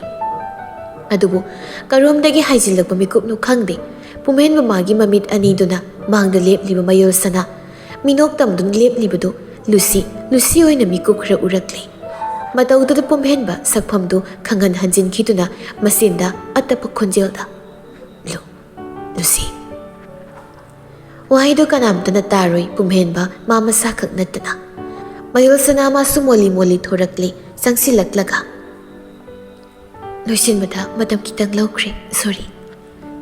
ꯑꯗꯨꯕꯨ ꯀꯔꯣꯝꯗꯒꯤ ꯍꯥꯏꯖꯤꯜꯂꯛꯄ ꯃꯤꯀꯨꯞꯅꯣ ꯈꯪꯗꯦ, ꯄꯨꯝꯍꯦꯟꯕ ꯃꯥꯒꯤ ꯃꯃꯤꯠ ꯑꯅꯤꯗꯨꯅ ꯃꯥꯡꯗ ꯂꯦꯞꯂꯤꯕ ꯃꯌꯨꯜ ꯁꯅꯥ ꯃꯤꯅꯣꯛ ꯇꯝꯗꯨꯅ ꯂꯦꯞꯂꯤꯕꯗꯨ ꯂꯨꯁꯤ, ꯂꯨꯁꯤ ꯑꯣꯏꯅ ꯃꯤꯀꯨꯞ ꯈꯔ ꯎꯔꯛꯂꯦ꯫ ꯃꯇꯧꯗꯨꯗ ꯄꯨꯝꯍꯦꯟꯕ ꯁꯛꯐꯝꯗꯨ ꯈꯪꯍꯟ ꯍꯟꯖꯤꯟꯈꯤꯗꯨꯅ ꯃꯆꯤꯟꯗ ꯑꯇꯞꯄ ꯈꯣꯟꯖꯦꯜꯗ, "ꯂꯨ-, ꯂꯨꯁꯤ꯫" ꯋꯥꯍꯩꯗꯨ ꯀꯅꯥꯝꯇꯅ ꯇꯥꯔꯣꯏ, ꯄꯨꯝꯍꯦꯟꯕ ꯃꯥ ꯃꯁꯥꯈꯛ ꯅꯠꯇꯅ꯫ ꯃꯌꯨꯜ ꯁꯅꯥ ꯃꯥꯁꯨ ꯃꯣꯜꯂꯤ ꯃꯣꯜꯂꯤ ꯊꯣꯔꯛꯂꯦ, ꯆꯪꯁꯤꯜꯂꯛꯂꯒ, "ꯂꯣꯏꯁꯤꯟꯕꯗ ꯃꯇꯝ ꯈꯤꯇꯪ ꯂꯧꯈ꯭ꯔꯦ, sorry꯫"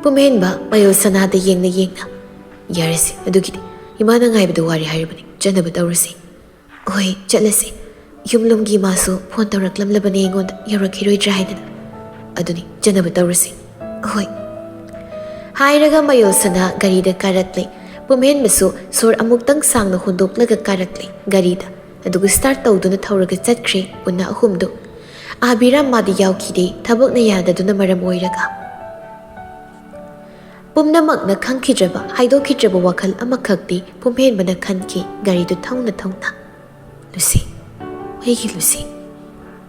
ꯄꯨꯝꯍꯦꯟꯕ ꯃꯌꯨꯜ ꯁꯅꯥꯗ ꯌꯦꯡꯅ ꯌꯦꯡꯅ, "ꯌꯥꯔꯦꯁꯦ, ꯑꯗꯨꯒꯤꯗꯤ ꯏꯃꯥꯅ ꯉꯥꯏꯕꯗ ꯋꯥꯔꯦ ꯍꯥꯏꯔꯕꯅꯤ, ꯆꯠꯅꯕ ꯇꯧꯔꯁꯤ꯫" "ꯍꯣꯏ, ꯆꯠꯂꯁꯤ꯫ ꯌꯨꯝꯂꯣꯝꯒꯤ ꯏꯃꯥꯁꯨ ꯐꯣꯟ ꯇꯧꯔꯛꯂꯝꯂꯕꯅꯦ ꯑꯩꯉꯣꯟꯗ, ꯌꯧꯔꯛꯈꯤꯔꯣꯏꯗ꯭ꯔꯥ ꯍꯥꯏꯗꯅ꯫ ꯑꯗꯨꯅꯤ, ꯆꯠꯅꯕ ꯇꯧꯔꯁꯤ꯫ ꯍꯣꯏ꯫ ꯍꯥꯏꯔꯒ ꯃꯌꯣꯜꯁꯅꯥ ꯒꯥꯔꯤꯗ ꯀꯥꯔꯛꯂꯦ꯫ ꯄꯨꯝꯍꯦꯟꯕꯁꯨ ꯁꯣꯔ ꯑꯃꯨꯛꯇꯪ ꯁꯥꯡꯅ ꯍꯣꯟꯗꯣꯛꯂꯒ ꯀꯥꯔꯛꯂꯦ ꯒꯥꯔꯤꯗ꯫ ꯑꯗꯨꯒ ꯁ꯭ꯇꯥꯔꯠ ꯇꯧꯗꯨꯅ ꯊꯧꯔꯒ ꯆꯠꯈ꯭ꯔꯦ ꯄꯨꯟꯅ ꯑꯍꯨꯝꯗꯨ꯫ ꯑꯕꯤꯔꯥꯝ ꯃꯥꯗꯤ ꯌꯥꯎꯈꯤꯗꯦ, ꯊꯕꯛꯅ ꯌꯥꯗꯗꯨꯅ ꯃꯔꯝ ꯑꯣꯏꯔꯒ꯫ ꯄꯨꯝꯅꯃꯛꯅ ꯈꯪꯈꯤꯗ꯭ꯔꯕ, ꯍꯥꯏꯗꯣꯛꯈꯤꯗ꯭ꯔꯕ ꯋꯥꯈꯜ ꯑꯃꯈꯛꯇꯤ ꯄꯨꯝꯍꯦꯟꯕꯅ ꯈꯟꯈꯤ ꯒꯥꯔꯤꯗꯨ ꯊꯧꯅ ꯊꯧꯅ꯫ "ꯂꯨꯁꯤ, ꯑꯩꯒꯤ ꯂꯨꯁꯤ,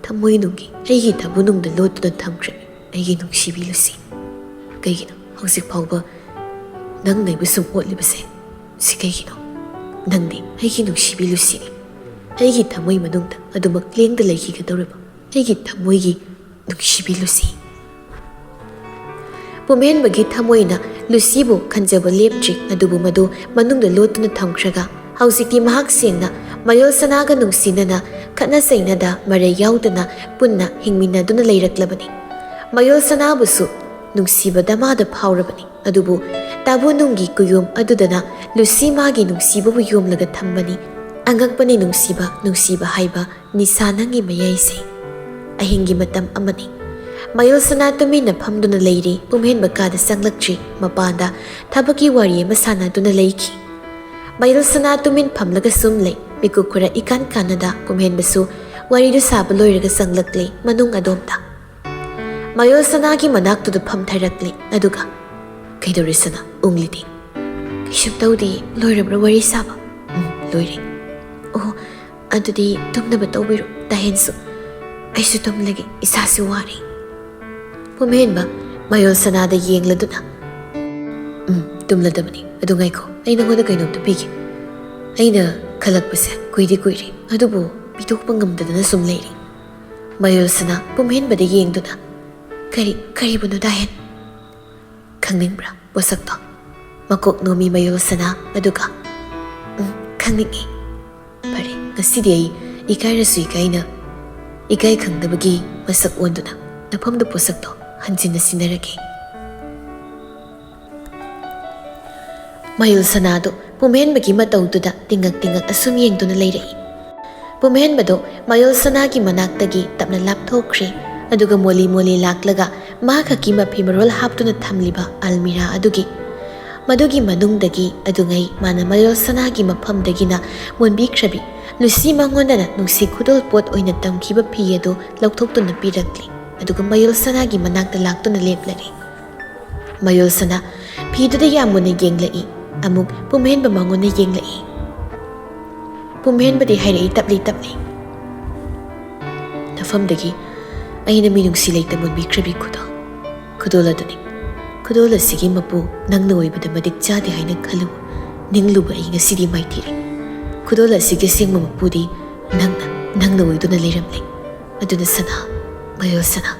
ꯊꯃꯣꯏꯅꯨꯡꯒꯤ ꯑꯩꯒꯤ ꯊꯃꯣꯏꯅꯨꯡꯗ ꯂꯣꯠꯇꯨꯅ ꯊꯝꯈ꯭ꯔꯦ ꯑꯩꯒꯤ ꯅꯨꯡꯁꯤꯕꯤ ꯂꯨꯁꯤ꯫ ꯀꯩꯒꯤꯅꯣ ꯍꯧꯖꯤꯛ ꯐꯥꯎꯕ ꯅꯪꯅ ꯑꯩꯕꯨ ꯁꯨꯝ ꯑꯣꯠꯂꯤꯕꯁꯦ? ꯁꯤ ꯀꯩꯒꯤꯅꯣ? ꯅꯪꯗꯤ ꯑꯩꯒꯤ ꯅꯨꯡꯁꯤꯕꯤ ꯂꯨꯁꯤꯅꯤ꯫ ꯑꯩꯒꯤ ꯊꯃꯣꯏ ꯃꯅꯨꯡꯗ ꯑꯗꯨꯃꯛ ꯂꯦꯡꯗ ꯂꯩꯈꯤꯒꯗꯧꯔꯕ ꯑꯩꯒꯤ ꯊꯃꯣꯏꯒꯤ ꯅꯨꯡꯁꯤꯕꯤ ꯂꯨꯁꯤ"꯫ ꯄꯨꯝꯍꯦꯟꯕꯒꯤ ꯊꯃꯣꯏꯅ ꯂꯨꯁꯤꯕꯨ ꯈꯟꯖꯕ ꯂꯦꯞꯇ꯭ꯔꯤ, ꯑꯗꯨꯕꯨ ꯃꯗꯨ ꯃꯅꯨꯡꯗ ꯂꯣꯠꯇꯨꯅ ꯊꯝꯈ꯭ꯔꯒ ꯍꯧꯖꯤꯛꯇꯤ ꯃꯍꯥꯛ ꯁꯦꯡꯅ ꯃꯌꯣꯜꯁꯅꯥꯒ ꯅꯨꯡꯁꯤꯅꯅ ꯈꯠꯅ ꯆꯩꯅꯗ ꯃꯔꯩ ꯌꯥꯎꯗꯅ ꯄꯨꯟꯅ ꯍꯤꯡꯃꯤꯟꯅꯗꯨꯅ ꯂꯩꯔꯛꯂꯕꯅꯤ꯫ ꯃꯌꯣꯜꯁꯅꯥꯕꯨꯁꯨ ꯅꯨꯡꯁꯤꯕ ꯗꯃꯥꯗ ꯐꯥꯎꯔꯕꯅꯤ꯫ ꯑꯗꯨꯕꯨ ꯇꯥꯕꯨꯅꯨꯡꯒꯤ ꯀꯨꯌꯣꯝ ꯑꯗꯨꯗꯅ ꯂꯨꯁꯤ ꯃꯥꯒꯤ ꯅꯨꯡꯁꯤꯕꯕꯨ ꯌꯣꯝꯂꯒ ꯊꯝꯕꯅꯤ꯫ ꯑꯉꯛꯄꯅꯤ ꯅꯨꯡꯁꯤꯕ, ꯅꯨꯡꯁꯤꯕ ꯍꯥꯏꯕ ꯅꯤꯁꯥ ꯅꯪꯒꯤ ꯃꯌꯥꯏꯁꯦ꯫ ꯑꯍꯤꯡꯒꯤ ꯃꯇꯝ ꯑꯃꯅꯤ꯫ ꯃꯌꯣꯜꯁꯅꯥ ꯇꯨꯃꯤꯟꯅ ꯐꯝꯗꯨꯅ ꯂꯩꯔꯤ꯫ ꯄꯨꯝꯍꯦꯟꯕ ꯀꯥꯗ ꯆꯪꯂꯛꯇ꯭ꯔꯤ꯫ ꯃꯄꯥꯟꯗ ꯊꯕꯛꯀꯤ ꯋꯥꯔꯤ ꯑꯃ ꯁꯥꯟꯅꯗꯨꯅ ꯂꯩꯈꯤ꯫ ꯃꯌꯣꯜꯁꯅꯥ ꯇꯨꯃꯤꯟ ꯐꯝꯂꯒ ꯁꯨꯝ ꯂꯩ꯫ ꯃꯤꯀꯨꯞ ꯈꯔ ꯏꯀꯥꯟ ꯀꯥꯟꯅꯗ ꯄꯨꯝꯍꯦꯟꯕꯁꯨ ꯋꯥꯔꯤꯗꯨ ꯁꯥꯕ ꯂꯣꯏꯔꯒ ꯆꯪꯂꯛꯂꯦ ꯃꯅꯨꯡ ꯑꯗꯣꯝꯗ꯫ ꯃꯌꯣꯜꯁꯅꯥꯒꯤ ꯃꯅꯥꯛꯇꯨꯗ ꯐꯝꯊꯔꯛꯂꯦ꯫ ꯑꯗꯨꯒ, "ꯀꯩꯗꯧꯔꯦ ꯁꯅꯥ? ꯎꯪꯂꯤꯗꯤ?" "ꯀꯩꯁꯨꯝ ꯇꯧꯗꯦ꯫ ꯂꯣꯏꯔꯕ꯭ꯔꯥ ꯋꯥꯔꯤ ꯁꯥꯕ?" "ꯎꯝ, ꯂꯣꯏꯔꯦ"꯫ "ꯑꯣ, ꯑꯗꯨꯗꯤ ꯇꯨꯝꯅꯕ ꯇꯧꯕꯤꯔꯣ꯫ ꯇꯥꯍꯦꯟꯁꯨ, ꯑꯩꯁꯨ ꯇꯨꯝꯂꯒꯦ, ꯏꯁꯥꯁꯨ ꯋꯥꯔꯦ"꯫ ꯄꯨꯝꯍꯦꯟꯕ ꯃꯌꯣꯜꯁꯅꯥꯗ ꯌꯦꯡꯂꯗꯨꯅ, "ꯎꯝ, ꯇꯨꯝꯂꯗꯕꯅꯤ꯫ ꯑꯗꯨ ꯉꯥꯏꯈꯣ, ꯑꯩ ꯅꯉꯣꯟꯗ ꯀꯩꯅꯣꯝꯇ ꯄꯤꯒꯦ꯫ ꯑꯩꯅ ꯈꯜꯂꯛꯄꯁꯦ ꯀꯨꯏꯗꯤ ꯀꯨꯏꯔꯦ, ꯑꯗꯨꯕꯨ ꯄꯤꯊꯣꯛꯄ ꯉꯝꯗꯗꯅ ꯁꯨꯝ ꯂꯩꯔꯤ"꯫ ꯃꯌꯣꯜꯁꯅꯥ ꯄꯨꯝꯍꯦꯟꯕꯗ ꯌꯦꯡꯗꯨꯅ, "ꯀꯔꯤ, ꯀꯔꯤꯕꯨꯅꯣ ꯇꯥꯍꯦꯟ?" "ꯈꯪꯅꯤꯡꯕ꯭ꯔꯥ ꯄꯣꯠꯁꯛꯇꯣ?" ꯃꯀꯣꯛ ꯅꯣꯝꯃꯤ ꯃꯌꯣꯜꯁꯅꯥ, ꯑꯗꯨꯒ, "ꯎꯝ, ꯈꯪꯅꯤꯡꯉꯤ"꯫ "ꯐꯔꯦ, ꯉꯁꯤꯗꯤ ꯑꯩ ꯏꯀꯥꯏꯔꯁꯨ ꯏꯀꯥꯏꯅ, ꯏꯀꯥꯏ ꯈꯪꯗꯕꯒꯤ ꯃꯁꯛ ꯑꯣꯟꯗꯨꯅ ꯅꯐꯝꯗ ꯄꯣꯠꯁꯛꯇꯣ ꯍꯟꯖꯤꯟꯅ ꯁꯤꯟꯅꯔꯒꯦ"꯫ ꯃꯌꯣꯜꯁꯅꯥꯗꯨ ꯄꯨꯝꯍꯦꯟꯕꯒꯤ ꯃꯇꯧꯗꯨꯗ ꯇꯤꯡꯉꯛ ꯇꯤꯡꯉꯛ ꯑꯁꯨꯝ ꯌꯦꯡꯗꯨꯅ ꯂꯩꯔꯛꯏ꯫ ꯄꯨꯝꯍꯦꯟꯕꯗꯨ ꯃꯌꯣꯜ ꯁꯅꯥꯒꯤ ꯃꯅꯥꯛꯇꯒꯤ ꯇꯞꯅ ꯂꯥꯞꯊꯣꯛꯈ꯭ꯔꯦ꯫ ꯑꯗꯨꯒ ꯃꯣꯂꯤ ꯃꯣꯂꯤ ꯂꯥꯛꯂꯒ ꯃꯍꯥꯛꯈꯛꯀꯤ ꯃꯐꯤ ꯃꯔꯣꯜ ꯍꯥꯞꯇꯨꯅ ꯊꯝꯂꯤꯕ ꯑꯜꯃꯤꯔꯥ ꯑꯗꯨꯒꯤ ꯃꯗꯨꯒꯤ ꯃꯅꯨꯡꯗꯒꯤ ꯑꯗꯨꯉꯩ ꯃꯥꯅ ꯃꯌꯣꯜ ꯁꯅꯥꯒꯤ ꯃꯐꯝꯗꯒꯤꯅ ꯃꯨꯟꯕꯤꯈ꯭ꯔꯕꯤ ꯂꯨꯁꯤ ꯃꯉꯣꯟꯗꯅ ꯅꯨꯡꯁꯤ ꯈꯨꯗꯣꯜ ꯄꯣꯠ ꯑꯣꯏꯅ ꯇꯝꯈꯤꯕ ꯐꯤ ꯑꯗꯨ ꯂꯧꯊꯣꯛꯇꯨꯅ ꯄꯤꯔꯛꯂꯤ꯫ ꯑꯗꯨꯒ ꯃꯌꯣꯜ ꯁꯅꯥꯒꯤ ꯃꯅꯥꯛꯇ ꯂꯥꯛꯇꯨꯅ ꯂꯦꯞꯂꯔꯦ꯫ ꯃꯌꯣꯜ ꯁꯅꯥ ꯐꯤꯗꯨꯗ ꯌꯥꯝ ꯃꯨꯟꯅ ꯌꯦꯡꯂꯛꯏ꯫ ꯑꯃꯨꯛ ꯄꯨꯝꯍꯦꯟꯕ ꯃꯉꯣꯟꯗ ꯌꯦꯡꯂꯛꯏ꯫ ꯄꯨꯝꯍꯦꯟꯕꯗꯤ ꯍꯥꯏꯔꯛꯏ ꯇꯞꯂꯤ ꯇꯞꯂꯤ꯫ ꯅꯐꯝꯗꯒꯤ ꯑꯩꯅ ꯃꯤꯅꯨꯡꯁꯤ ꯂꯩꯇ ꯃꯨꯟꯕꯤꯈ꯭ꯔꯕꯤ ꯈꯨꯗꯣꯜ, ꯈꯨꯗꯣꯜ ꯑꯗꯨꯅꯤ꯫ ꯈꯨꯗꯣꯜ ꯑꯁꯤꯒꯤ ꯃꯄꯨ ꯅꯪꯅ ꯑꯣꯏꯕꯗ ꯃꯇꯤꯛ ꯆꯥꯗꯦ ꯍꯥꯏꯅ ꯈꯜꯂꯨ ꯅꯤꯡꯂꯨꯕ ꯑꯩ ꯉꯁꯤꯗꯤ ꯃꯥꯏꯊꯤꯔꯦ꯫ ꯈꯨꯗꯣꯜ ꯑꯁꯤꯒꯤ ꯑꯁꯦꯡꯕ ꯃꯄꯨꯗꯤ ꯅꯪꯅ, ꯅꯪꯅ ꯑꯣꯏꯗꯨꯅ ꯂꯩꯔꯝꯂꯦ꯫ ꯑꯗꯨꯅ ꯁꯅꯥ, ꯃꯌꯣꯜ ꯁꯅꯥ,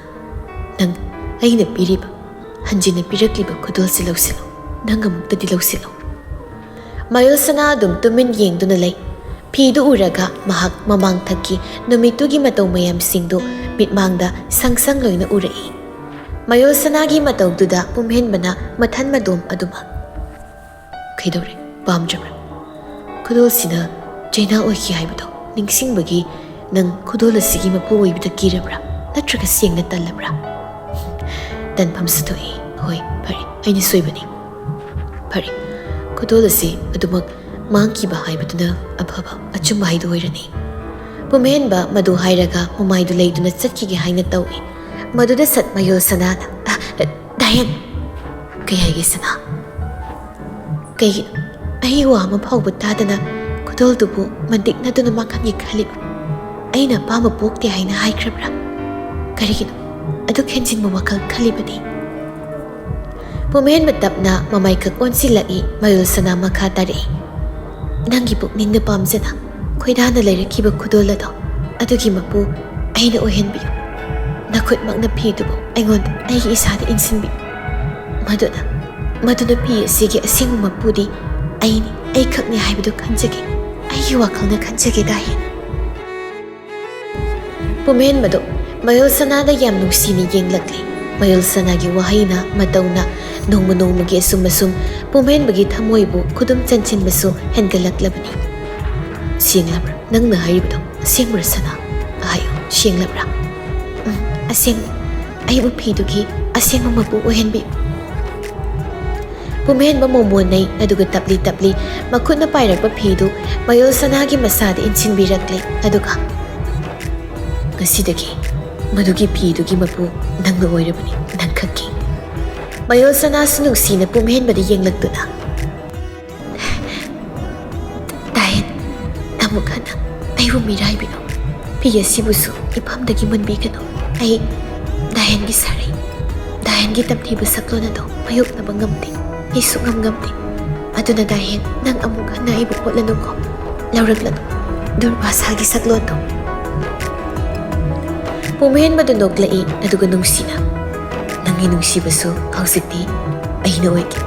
ꯅꯪ ꯑꯩꯅ ꯄꯤꯔꯤꯕ, ꯍꯟꯖꯤꯟꯅ ꯄꯤꯔꯛꯂꯤꯕ ꯈꯨꯗꯣꯜꯁꯤ ꯂꯧꯁꯤꯜꯂꯨ꯫ ꯅꯪ ꯑꯃꯨꯛꯇꯗꯤ ꯂꯧꯁꯤꯜꯂꯨ꯫ ꯃꯌꯣꯜ ꯁꯅꯥ ꯑꯗꯨꯝ ꯇꯨꯃꯤꯟ ꯌꯦꯡꯗꯨꯅ ꯂꯩ꯫ ꯐꯤꯗꯨ ꯎꯔꯒ ꯃꯍꯥꯛ ꯃꯃꯥꯡꯊꯛꯀꯤ ꯅꯨꯃꯤꯠꯇꯨꯒꯤ ꯃꯇꯧ ꯃꯌꯥꯝꯁꯤꯡꯗꯨ ꯃꯤꯠꯃꯥꯡꯗ ꯁꯪ ꯁꯪ ꯂꯣꯏꯅ ꯎꯔꯛꯏ꯫ ꯃꯌꯣꯜ ꯁꯅꯥꯒꯤ ꯃꯇꯧꯗꯨꯗ ꯄꯨꯝꯍꯦꯟꯕꯅ ꯃꯊꯟ ꯃꯗꯣꯝ ꯑꯗꯨꯃꯛ, "ꯀꯩꯗꯧꯔꯦ? ꯄꯥꯝꯗ꯭ꯔꯕ꯭ꯔꯥ? ꯈꯨꯗꯣꯜꯁꯤꯅ ꯆꯩꯅꯥ ꯑꯣꯏꯈꯤ ꯍꯥꯏꯕꯗꯣ ꯅꯤꯡꯁꯤꯡꯕꯒꯤ ꯅꯪ ꯈꯨꯗꯣꯜ ꯑꯁꯤꯒꯤ ꯃꯄꯨ ꯑꯣꯏꯕꯗ ꯀꯤꯔꯕ꯭ꯔꯥ? ꯅꯠꯇ꯭ꯔꯒ ꯁꯦꯡꯅ ꯇꯜꯂꯕ꯭ꯔꯥ?" ꯇꯟꯐꯝꯁꯨ ꯊꯣꯛꯏ꯫ "ꯍꯣꯏ, ꯐꯔꯦ, ꯑꯩꯅ ꯁꯣꯏꯕꯅꯤ꯫ ꯐꯔꯦ, ꯈꯨꯗꯣꯜ ꯑꯁꯤ ꯑꯗꯨꯃꯛ ꯃꯥꯡꯈꯤꯕ ꯍꯥꯏꯕꯗꯨꯅ ꯑꯐꯕ ꯑꯆꯨꯝꯕ ꯍꯥꯏꯗꯨ ꯑꯣꯏꯔꯅꯤ꯫" ꯄꯨꯝꯍꯦꯟꯕ ꯃꯗꯨ ꯍꯥꯏꯔꯒ ꯃꯃꯥꯏꯗꯨ ꯂꯩꯗꯨꯅ ꯆꯠꯈꯤꯒꯦ ꯍꯥꯏꯅ ꯇꯧꯏ꯫ ꯃꯗꯨꯗ ꯁꯠ ꯃꯌꯣꯜ ꯁꯅꯥꯅ, "ꯑ, ꯑ, ꯗꯥꯌꯟ!" "ꯀꯩ ꯍꯥꯏꯒꯦ ꯁꯅꯥ? ꯀꯩꯒꯤꯅꯣ ꯑꯩ ꯋꯥ ꯑꯃ ꯐꯥꯎꯕ ꯇꯥꯗꯅ ꯈꯨꯗꯣꯜꯗꯨꯕꯨ ꯃꯟꯇꯤꯛꯅꯗꯨꯅ ꯃꯥꯡꯍꯟꯒꯦ ꯈꯜꯂꯤꯕ? ꯑꯩꯅ ꯑꯄꯥꯝꯕ ꯄꯣꯛꯇꯦ ꯍꯥꯏꯅ ꯍꯥꯏꯈ꯭ꯔꯕ꯭ꯔꯥ? ꯀꯔꯤꯒꯤꯅꯣ ꯑꯗꯨꯛ ꯍꯦꯟꯖꯤꯟꯕ ꯋꯥꯈꯜ ꯈꯜꯂꯤꯕꯗꯤ?" ꯄꯨꯝꯍꯦꯟꯕ ꯇꯞꯅ ꯃꯃꯥꯏꯀꯛ ꯑꯣꯟꯁꯤꯜꯂꯛꯏ꯫ ꯃꯌꯣꯜ ꯁꯅꯥ ꯃꯈꯥ ꯇꯥꯔꯛꯏ, "ꯅꯪꯒꯤ ꯄꯨꯛꯅꯤꯡꯗ ꯄꯥꯝꯖꯅ ꯈꯣꯏꯗꯥꯅ ꯂꯩꯔꯛꯈꯤꯕ ꯈꯨꯗꯣꯜ ꯑꯗꯣ, ꯑꯗꯨꯒꯤ ꯃꯄꯨ ꯑꯩꯅ ꯑꯣꯏꯍꯟꯕꯤꯌꯨ꯫ ꯅꯈꯨꯠꯃꯛꯅ ꯐꯤꯗꯨꯕꯨ ꯑꯩꯉꯣꯟꯗ, ꯑꯩꯒꯤ ꯏꯁꯥꯗ ꯏꯟꯁꯤꯟꯕꯤꯌꯨ꯫ ꯃꯗꯨꯅ, ꯃꯗꯨꯅ ꯐꯤ ꯑꯁꯤꯒꯤ ꯑꯁꯦꯡꯕ ꯃꯄꯨꯗꯤ ꯑꯩꯅꯤ, ꯑꯩꯈꯛꯅꯤ ꯍꯥꯏꯕꯗꯨ ꯈꯟꯖꯒꯦ꯫ ꯑꯩꯒꯤ ꯋꯥꯈꯜꯅ ꯈꯟꯖꯒꯦ, ꯗꯥꯍꯦꯟ꯫" ꯄꯨꯝꯍꯦꯟꯕꯗꯨ ꯃꯌꯣꯜ ꯁꯅꯥꯗ ꯌꯥꯝ ꯅꯨꯡꯁꯤꯅ ꯌꯦꯡꯂꯛꯂꯤ꯫ ꯃꯌꯣꯜ ꯁꯅꯥꯒꯤ ꯋꯥꯍꯩꯅ, ꯃꯇꯧꯅ ꯅꯣꯡꯃ ꯅꯣꯡꯃꯒꯤ ꯑꯁꯨꯝ ꯑꯁꯨꯝ ꯄꯨꯝꯍꯦꯟꯕꯒꯤ ꯊꯃꯣꯏꯕꯨ ꯈꯨꯗꯨꯝ ꯆꯟꯁꯤꯟꯕꯁꯨ ꯍꯦꯟꯒꯠꯂꯛꯂꯕꯅꯤ꯫ "ꯁꯦꯡꯂꯕ꯭ꯔꯥ ꯅꯪꯅ ꯍꯥꯏꯔꯤꯕꯗꯣ? "ꯑꯁꯦꯡꯕ꯭ꯔꯥ ꯁꯅꯥ? ꯍꯥꯏꯌꯨ, ꯁꯦꯡꯂꯕ꯭ꯔꯥ?" "ꯎꯝ, ꯑꯁꯦꯡꯕ꯫ ꯑꯩꯕꯨ ꯐꯤꯗꯨꯒꯤ ꯑꯁꯦꯡꯕ ꯃꯄꯨ ꯑꯣꯏꯍꯟꯕꯤꯌꯨ꯫" ꯄꯨꯝꯍꯦꯟꯕ ꯃꯣꯃꯣꯟꯅꯩ, ꯑꯗꯨꯒ ꯇꯞꯂꯤ ꯇꯞꯂꯤ ꯃꯈꯨꯠꯅ ꯄꯥꯏꯔꯛꯄ ꯐꯤꯗꯨ ꯃꯌꯣꯜ ꯁꯅꯥꯒꯤ ꯃꯁꯥꯗ ꯏꯟꯁꯤꯟꯕꯤꯔꯛꯂꯦ, ꯑꯗꯨꯒ, "ꯉꯁꯤꯗꯒꯤ ꯃꯗꯨꯒꯤ ꯐꯤꯗꯨꯒꯤ ꯃꯄꯨ ꯅꯪꯅ ꯑꯣꯏꯔꯕꯅꯤ, ꯅꯪꯈꯛꯀꯤ꯫" ꯃꯌꯣꯜ ꯁꯅꯥꯁꯨ ꯅꯨꯡꯁꯤꯅ ꯄꯨꯝꯍꯦꯟꯕꯗ ꯌꯦꯡꯂꯛꯇꯨꯅ, "ꯗꯥꯍꯦꯟ, ꯑꯃꯨꯛ ꯍꯟꯅ ꯑꯩꯕꯨ ꯃꯤꯔꯥꯏꯕꯤꯅꯨ꯫ ꯐꯤ ꯑꯁꯤꯕꯨꯁꯨ ꯏꯐꯝꯗꯒꯤ ꯃꯨꯟꯕꯤꯒꯅꯨ꯫ ꯑꯩ ꯗꯥꯍꯦꯟꯒꯤ ꯁꯥꯔꯩ, ꯗꯥꯍꯦꯟꯒꯤ ꯇꯝꯊꯤꯕ ꯁꯛꯂꯣꯟ ꯑꯗꯨ ꯃꯥꯌꯣꯛꯅꯕ ꯉꯝꯗꯦ꯫ ꯑꯩ ꯁꯨꯡꯉꯝ ꯉꯝꯗꯦ꯫ ꯑꯗꯨꯅ ꯗꯥꯍꯦꯟ, ꯅꯪ ꯑꯃꯨꯛ ꯍꯟꯅ ꯑꯩꯕꯨ ꯑꯣꯠꯂꯅꯨꯀꯣ꯫ ꯂꯧꯔꯛꯂꯅꯨ ꯗꯨꯔꯕꯥꯁꯥꯒꯤ ꯁꯛꯂꯣꯟꯗꯨ꯫" ꯄꯨꯝꯍꯦꯟꯕꯗꯨ ꯅꯣꯛꯂꯛꯏ, ꯑꯗꯨꯒ ꯅꯨꯡꯁꯤꯅ, "ꯅꯪꯒꯤ ꯅꯨꯡꯁꯤꯕꯁꯨ ꯍꯧꯖꯤꯛꯇꯤ ꯑꯩꯅ ꯑꯣꯏꯒꯦ꯫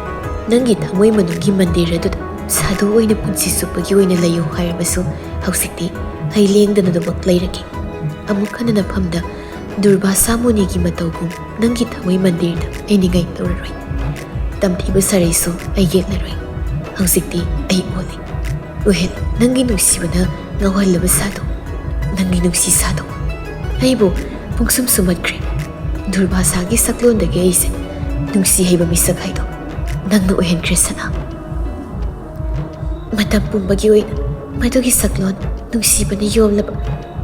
ꯅꯪꯒꯤ ꯊꯃꯣꯏ ꯃꯅꯨꯡꯒꯤ ꯃꯟꯗꯤꯔ ꯑꯗꯨꯗ ꯁꯥꯗꯨ ꯑꯣꯏꯅ ꯄꯨꯟꯁꯤ ꯆꯨꯞꯄꯒꯤ ꯑꯣꯏꯅ ꯂꯩꯌꯨ ꯍꯥꯏꯔꯕꯁꯨ, ꯍꯧꯖꯤꯛꯇꯤ ꯑꯩ ꯂꯦꯡꯗꯅ ꯑꯗꯨꯃꯛ ꯂꯩꯔꯒꯦ꯫ ꯑꯃꯨꯛ ꯍꯟꯅ ꯅꯐꯝꯗ ꯗꯨꯔꯕꯥꯁꯥ ꯃꯨꯅꯤꯒꯤ ꯃꯇꯧꯒꯨꯝ ꯅꯪꯒꯤ ꯊꯃꯣꯏ ꯃꯟꯗꯤꯔꯗ ꯑꯩ ꯅꯤꯡꯉꯥꯏ ꯇꯧꯔꯔꯣꯏ꯫ ꯇꯝꯊꯤꯕ ꯁꯥꯔꯩꯁꯨ ꯑꯩ ꯌꯦꯛꯂꯔꯣꯏ꯫ ꯍꯧꯖꯤꯛꯇꯤ ꯑꯩ ꯑꯣꯜꯂꯦ꯫ ꯑꯣꯏꯍꯜꯂꯨ, ꯅꯪꯒꯤ ꯅꯨꯡꯁꯤꯕꯅ ꯉꯥꯎꯍꯜꯂꯕ ꯁꯥꯗꯨ, ꯅꯪꯒꯤ ꯅꯨꯡꯁꯤ ꯁꯥꯗꯨ꯫ ꯑꯩꯕꯨ ꯄꯨꯡꯁꯨꯝ ꯁꯨꯝꯍꯠꯈ꯭ꯔꯦ꯫ ꯗꯨꯔꯕꯥꯁꯥꯒꯤ ꯁꯛꯂꯣꯟꯗꯒꯤ ꯑꯩꯁꯦ ꯅꯨꯡꯁꯤ ꯍꯩꯕ ꯃꯤꯁꯛ ꯍꯥꯏꯗꯣ ꯅꯪꯅ ꯑꯣꯏꯍꯟꯈ꯭ꯔꯦ ꯁꯅꯥ꯫ ꯃꯇꯝ ꯄꯨꯝꯕꯒꯤ ꯑꯣꯏꯅ ꯃꯗꯨꯒꯤ ꯁꯛꯂꯣꯟ ꯅꯨꯡꯁꯤꯕꯅ ꯌꯣꯝꯂꯕ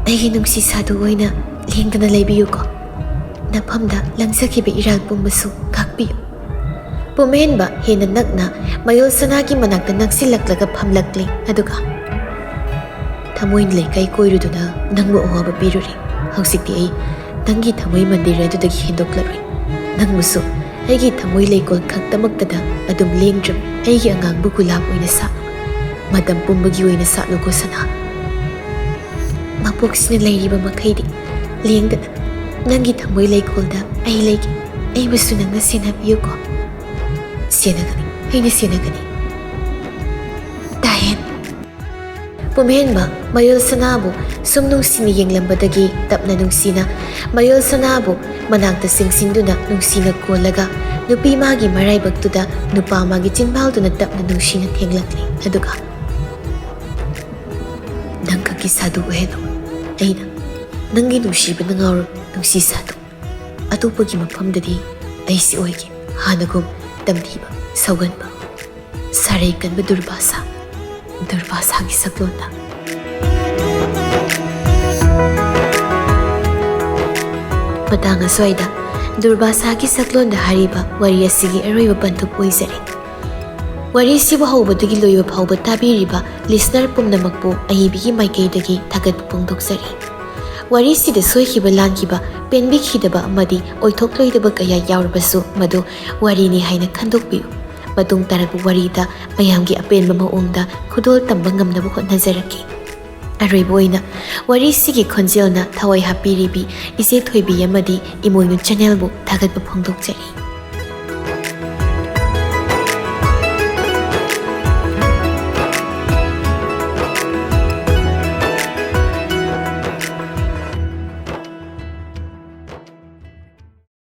ꯑꯩꯒꯤ ꯅꯨꯡꯁꯤ ꯁꯥꯗꯨ ꯑꯣꯏꯅ ꯂꯦꯡꯗꯅ ꯂꯩꯕꯤꯌꯨꯀꯣ꯫ ꯅꯐꯝꯗ ꯂꯪꯖꯈꯤꯕ ꯏꯔꯥꯜ ꯄꯨꯝꯕꯁꯨ ꯉꯥꯛꯄꯤꯌꯨ꯫" ꯄꯨꯝꯍꯦꯟꯕ ꯍꯦꯟꯅ ꯅꯛꯅ ꯃꯌꯣꯜ ꯁꯅꯥꯒꯤ ꯃꯅꯥꯛꯇ ꯅꯛꯁꯤꯜꯂꯛꯂꯒ ꯐꯝꯂꯛꯂꯦ, ꯑꯗꯨꯒ, "ꯊꯃꯣꯏ ꯂꯩꯀꯥꯏ ꯀꯣꯏꯔꯨꯗꯨꯅ ꯅꯪꯕꯨ ꯑꯋꯥꯕ ꯄꯤꯔꯨꯔꯦ꯫ ꯍꯧꯖꯤꯛꯇꯤ ꯑꯩ ꯅꯪꯒꯤ ꯊꯃꯣꯏ ꯃꯟꯗꯤꯔ ꯑꯗꯨꯗꯒꯤ ꯍꯦꯟꯗꯣꯛꯂꯔꯣꯏ꯫ ꯅꯪꯕꯨꯁꯨ ꯑꯩꯒꯤ ꯊꯃꯣꯏ ꯂꯩꯀꯣꯜ ꯈꯛꯇꯃꯛꯇꯗ ꯑꯗꯨꯝ ꯂꯦꯡꯗ꯭ꯔꯕ ꯑꯩꯒꯤ ꯑꯉꯥꯡꯕꯨ ꯒꯨꯂꯥꯞ ꯑꯣꯏꯅ ꯁꯥꯠꯂꯨ꯫ ꯃꯇꯝ ꯄꯨꯝꯕꯒꯤ ꯑꯣꯏꯅ ꯁꯥꯠꯂꯨꯀꯣ ꯁꯅꯥ꯫ ꯃꯄꯣꯛꯁꯤꯅ ꯂꯩꯔꯤꯕ ꯃꯈꯩꯗꯤ ꯂꯦꯡꯗꯅ ꯅꯪꯒꯤ ꯊꯃꯣꯏ ꯂꯩꯀꯣꯜꯗ ꯑꯩ ꯂꯩꯒꯦ꯫ ꯑꯩꯕꯨꯁꯨ ꯅꯪꯅ ꯁꯦꯟꯅꯕꯤꯌꯨꯀꯣ꯫" "ꯁꯦꯟꯅꯒꯅꯤ, ꯑꯩꯅ ꯁꯦꯟꯅꯒꯅꯤ꯫ ꯗꯥꯍꯦꯟ꯫" ꯄꯨꯝꯍꯦꯟꯕ ꯃꯌꯣꯜ ꯁꯅꯥꯕꯨ ꯁꯨꯝ ꯅꯨꯡꯁꯤꯅ ꯌꯦꯡꯂꯝꯕꯗꯒꯤ ꯇꯞꯅ ꯅꯨꯡꯁꯤꯅ ꯃꯌꯣꯜ ꯁꯅꯥꯕꯨ ꯃꯅꯥꯛꯇ ꯆꯤꯡꯁꯤꯟꯗꯨꯅ ꯅꯨꯡꯁꯤꯅ ꯀꯣꯜꯂꯒ ꯅꯨꯄꯤ ꯃꯥꯒꯤ ꯃꯔꯥꯏꯕꯛꯇꯨꯗ ꯅꯨꯄꯥ ꯃꯥꯒꯤ ꯆꯤꯟꯕꯥꯜꯗꯨꯅ ꯇꯞꯅ ꯅꯨꯡꯁꯤꯅ ꯊꯦꯡꯂꯛꯂꯤ꯫ ꯑꯗꯨꯒ, "ꯅꯪ ꯈꯛꯀꯤ ꯁꯥꯗꯨ ꯑꯣꯏꯍꯜꯂꯨ꯫ ꯑꯩꯅ ꯅꯪꯒꯤ ꯅꯨꯡꯁꯤꯕꯅ ꯉꯥꯎꯔꯕ ꯅꯨꯡꯁꯤ ꯁꯥꯗꯣ ꯑꯇꯣꯞꯄꯒꯤ ꯃꯐꯝꯗꯗꯤ ꯑꯩꯁꯤ ꯑꯣꯏꯒꯦ꯫ ꯍꯥꯟꯅꯒꯨꯝ ꯇꯝꯊꯤꯕ, ꯁꯧꯒꯟꯕ, ꯁꯥꯔꯩ ꯀꯟꯕ ꯗꯨꯔꯕꯥꯁꯥ, ꯗꯨꯔꯕꯥꯁꯥꯒꯤ ꯁꯛꯂꯣꯟꯗ꯫ ꯃꯇꯥꯡ ꯑꯁ꯭ꯋꯥꯏꯗ ꯗꯨꯔꯕꯥꯁꯥꯒꯤ ꯁꯛꯂꯣꯟꯗ ꯍꯥꯏꯔꯤꯕ ꯋꯥꯔꯤ ꯑꯁꯤꯒꯤ ꯑꯔꯣꯏꯕ ꯄꯟꯊꯨꯞ ꯑꯣꯏꯖꯔꯦ꯫ ꯋꯥꯔꯤꯁꯤꯕꯨ ꯍꯧꯕꯗꯒꯤ ꯂꯣꯏꯕ ꯐꯥꯎꯕ ꯇꯥꯕꯤꯔꯤꯕ listener ꯄꯨꯝꯅꯃꯛꯄꯨ ꯑꯏꯕꯤꯒꯤ ꯃꯥꯏꯀꯩꯗꯒꯤ ꯊꯥꯒꯠꯄ ꯐꯣꯡꯗꯣꯛꯆꯔꯤ꯫ ꯋꯥꯔꯤꯁꯤꯗ ꯁꯣꯏꯈꯤꯕ ꯂꯥꯟꯈꯤꯕ, ꯄꯦꯟꯕꯤꯈꯤꯗꯕ ꯑꯃꯗꯤ ꯑꯣꯏꯊꯣꯛꯂꯣꯏꯗꯕ ꯀꯌꯥ ꯌꯥꯎꯔꯕꯁꯨ ꯃꯗꯨ ꯋꯥꯔꯤꯅꯤ ꯍꯥꯏꯅ ꯈꯟꯗꯣꯛꯄꯤꯌꯨ꯫ ꯃꯇꯨꯡ ꯇꯥꯔꯛꯄ ꯋꯥꯔꯤꯗ ꯃꯌꯥꯝꯒꯤ ꯑꯄꯦꯟꯕ ꯃꯑꯣꯡꯗ ꯈꯨꯗꯣꯜ ꯇꯝꯕ ꯉꯝꯅꯕ ꯍꯣꯠꯅꯖꯔꯛꯀꯦ꯫ ꯑꯔꯣꯏꯕ ꯑꯣꯏꯅ ꯋꯥꯔꯤꯁꯤꯒꯤ ꯈꯣꯟꯖꯦꯜꯅ ꯊꯋꯥꯏ ꯍꯥꯞꯄꯤꯔꯤꯕꯤ ꯏꯆꯦ ꯊꯣꯏꯕꯤ ꯑꯃꯗꯤ ꯏꯃꯣꯏꯅꯨ channelꯕꯨ ꯊꯥꯒꯠꯄ ꯐꯣꯡꯗꯣꯛꯆꯔꯤ꯫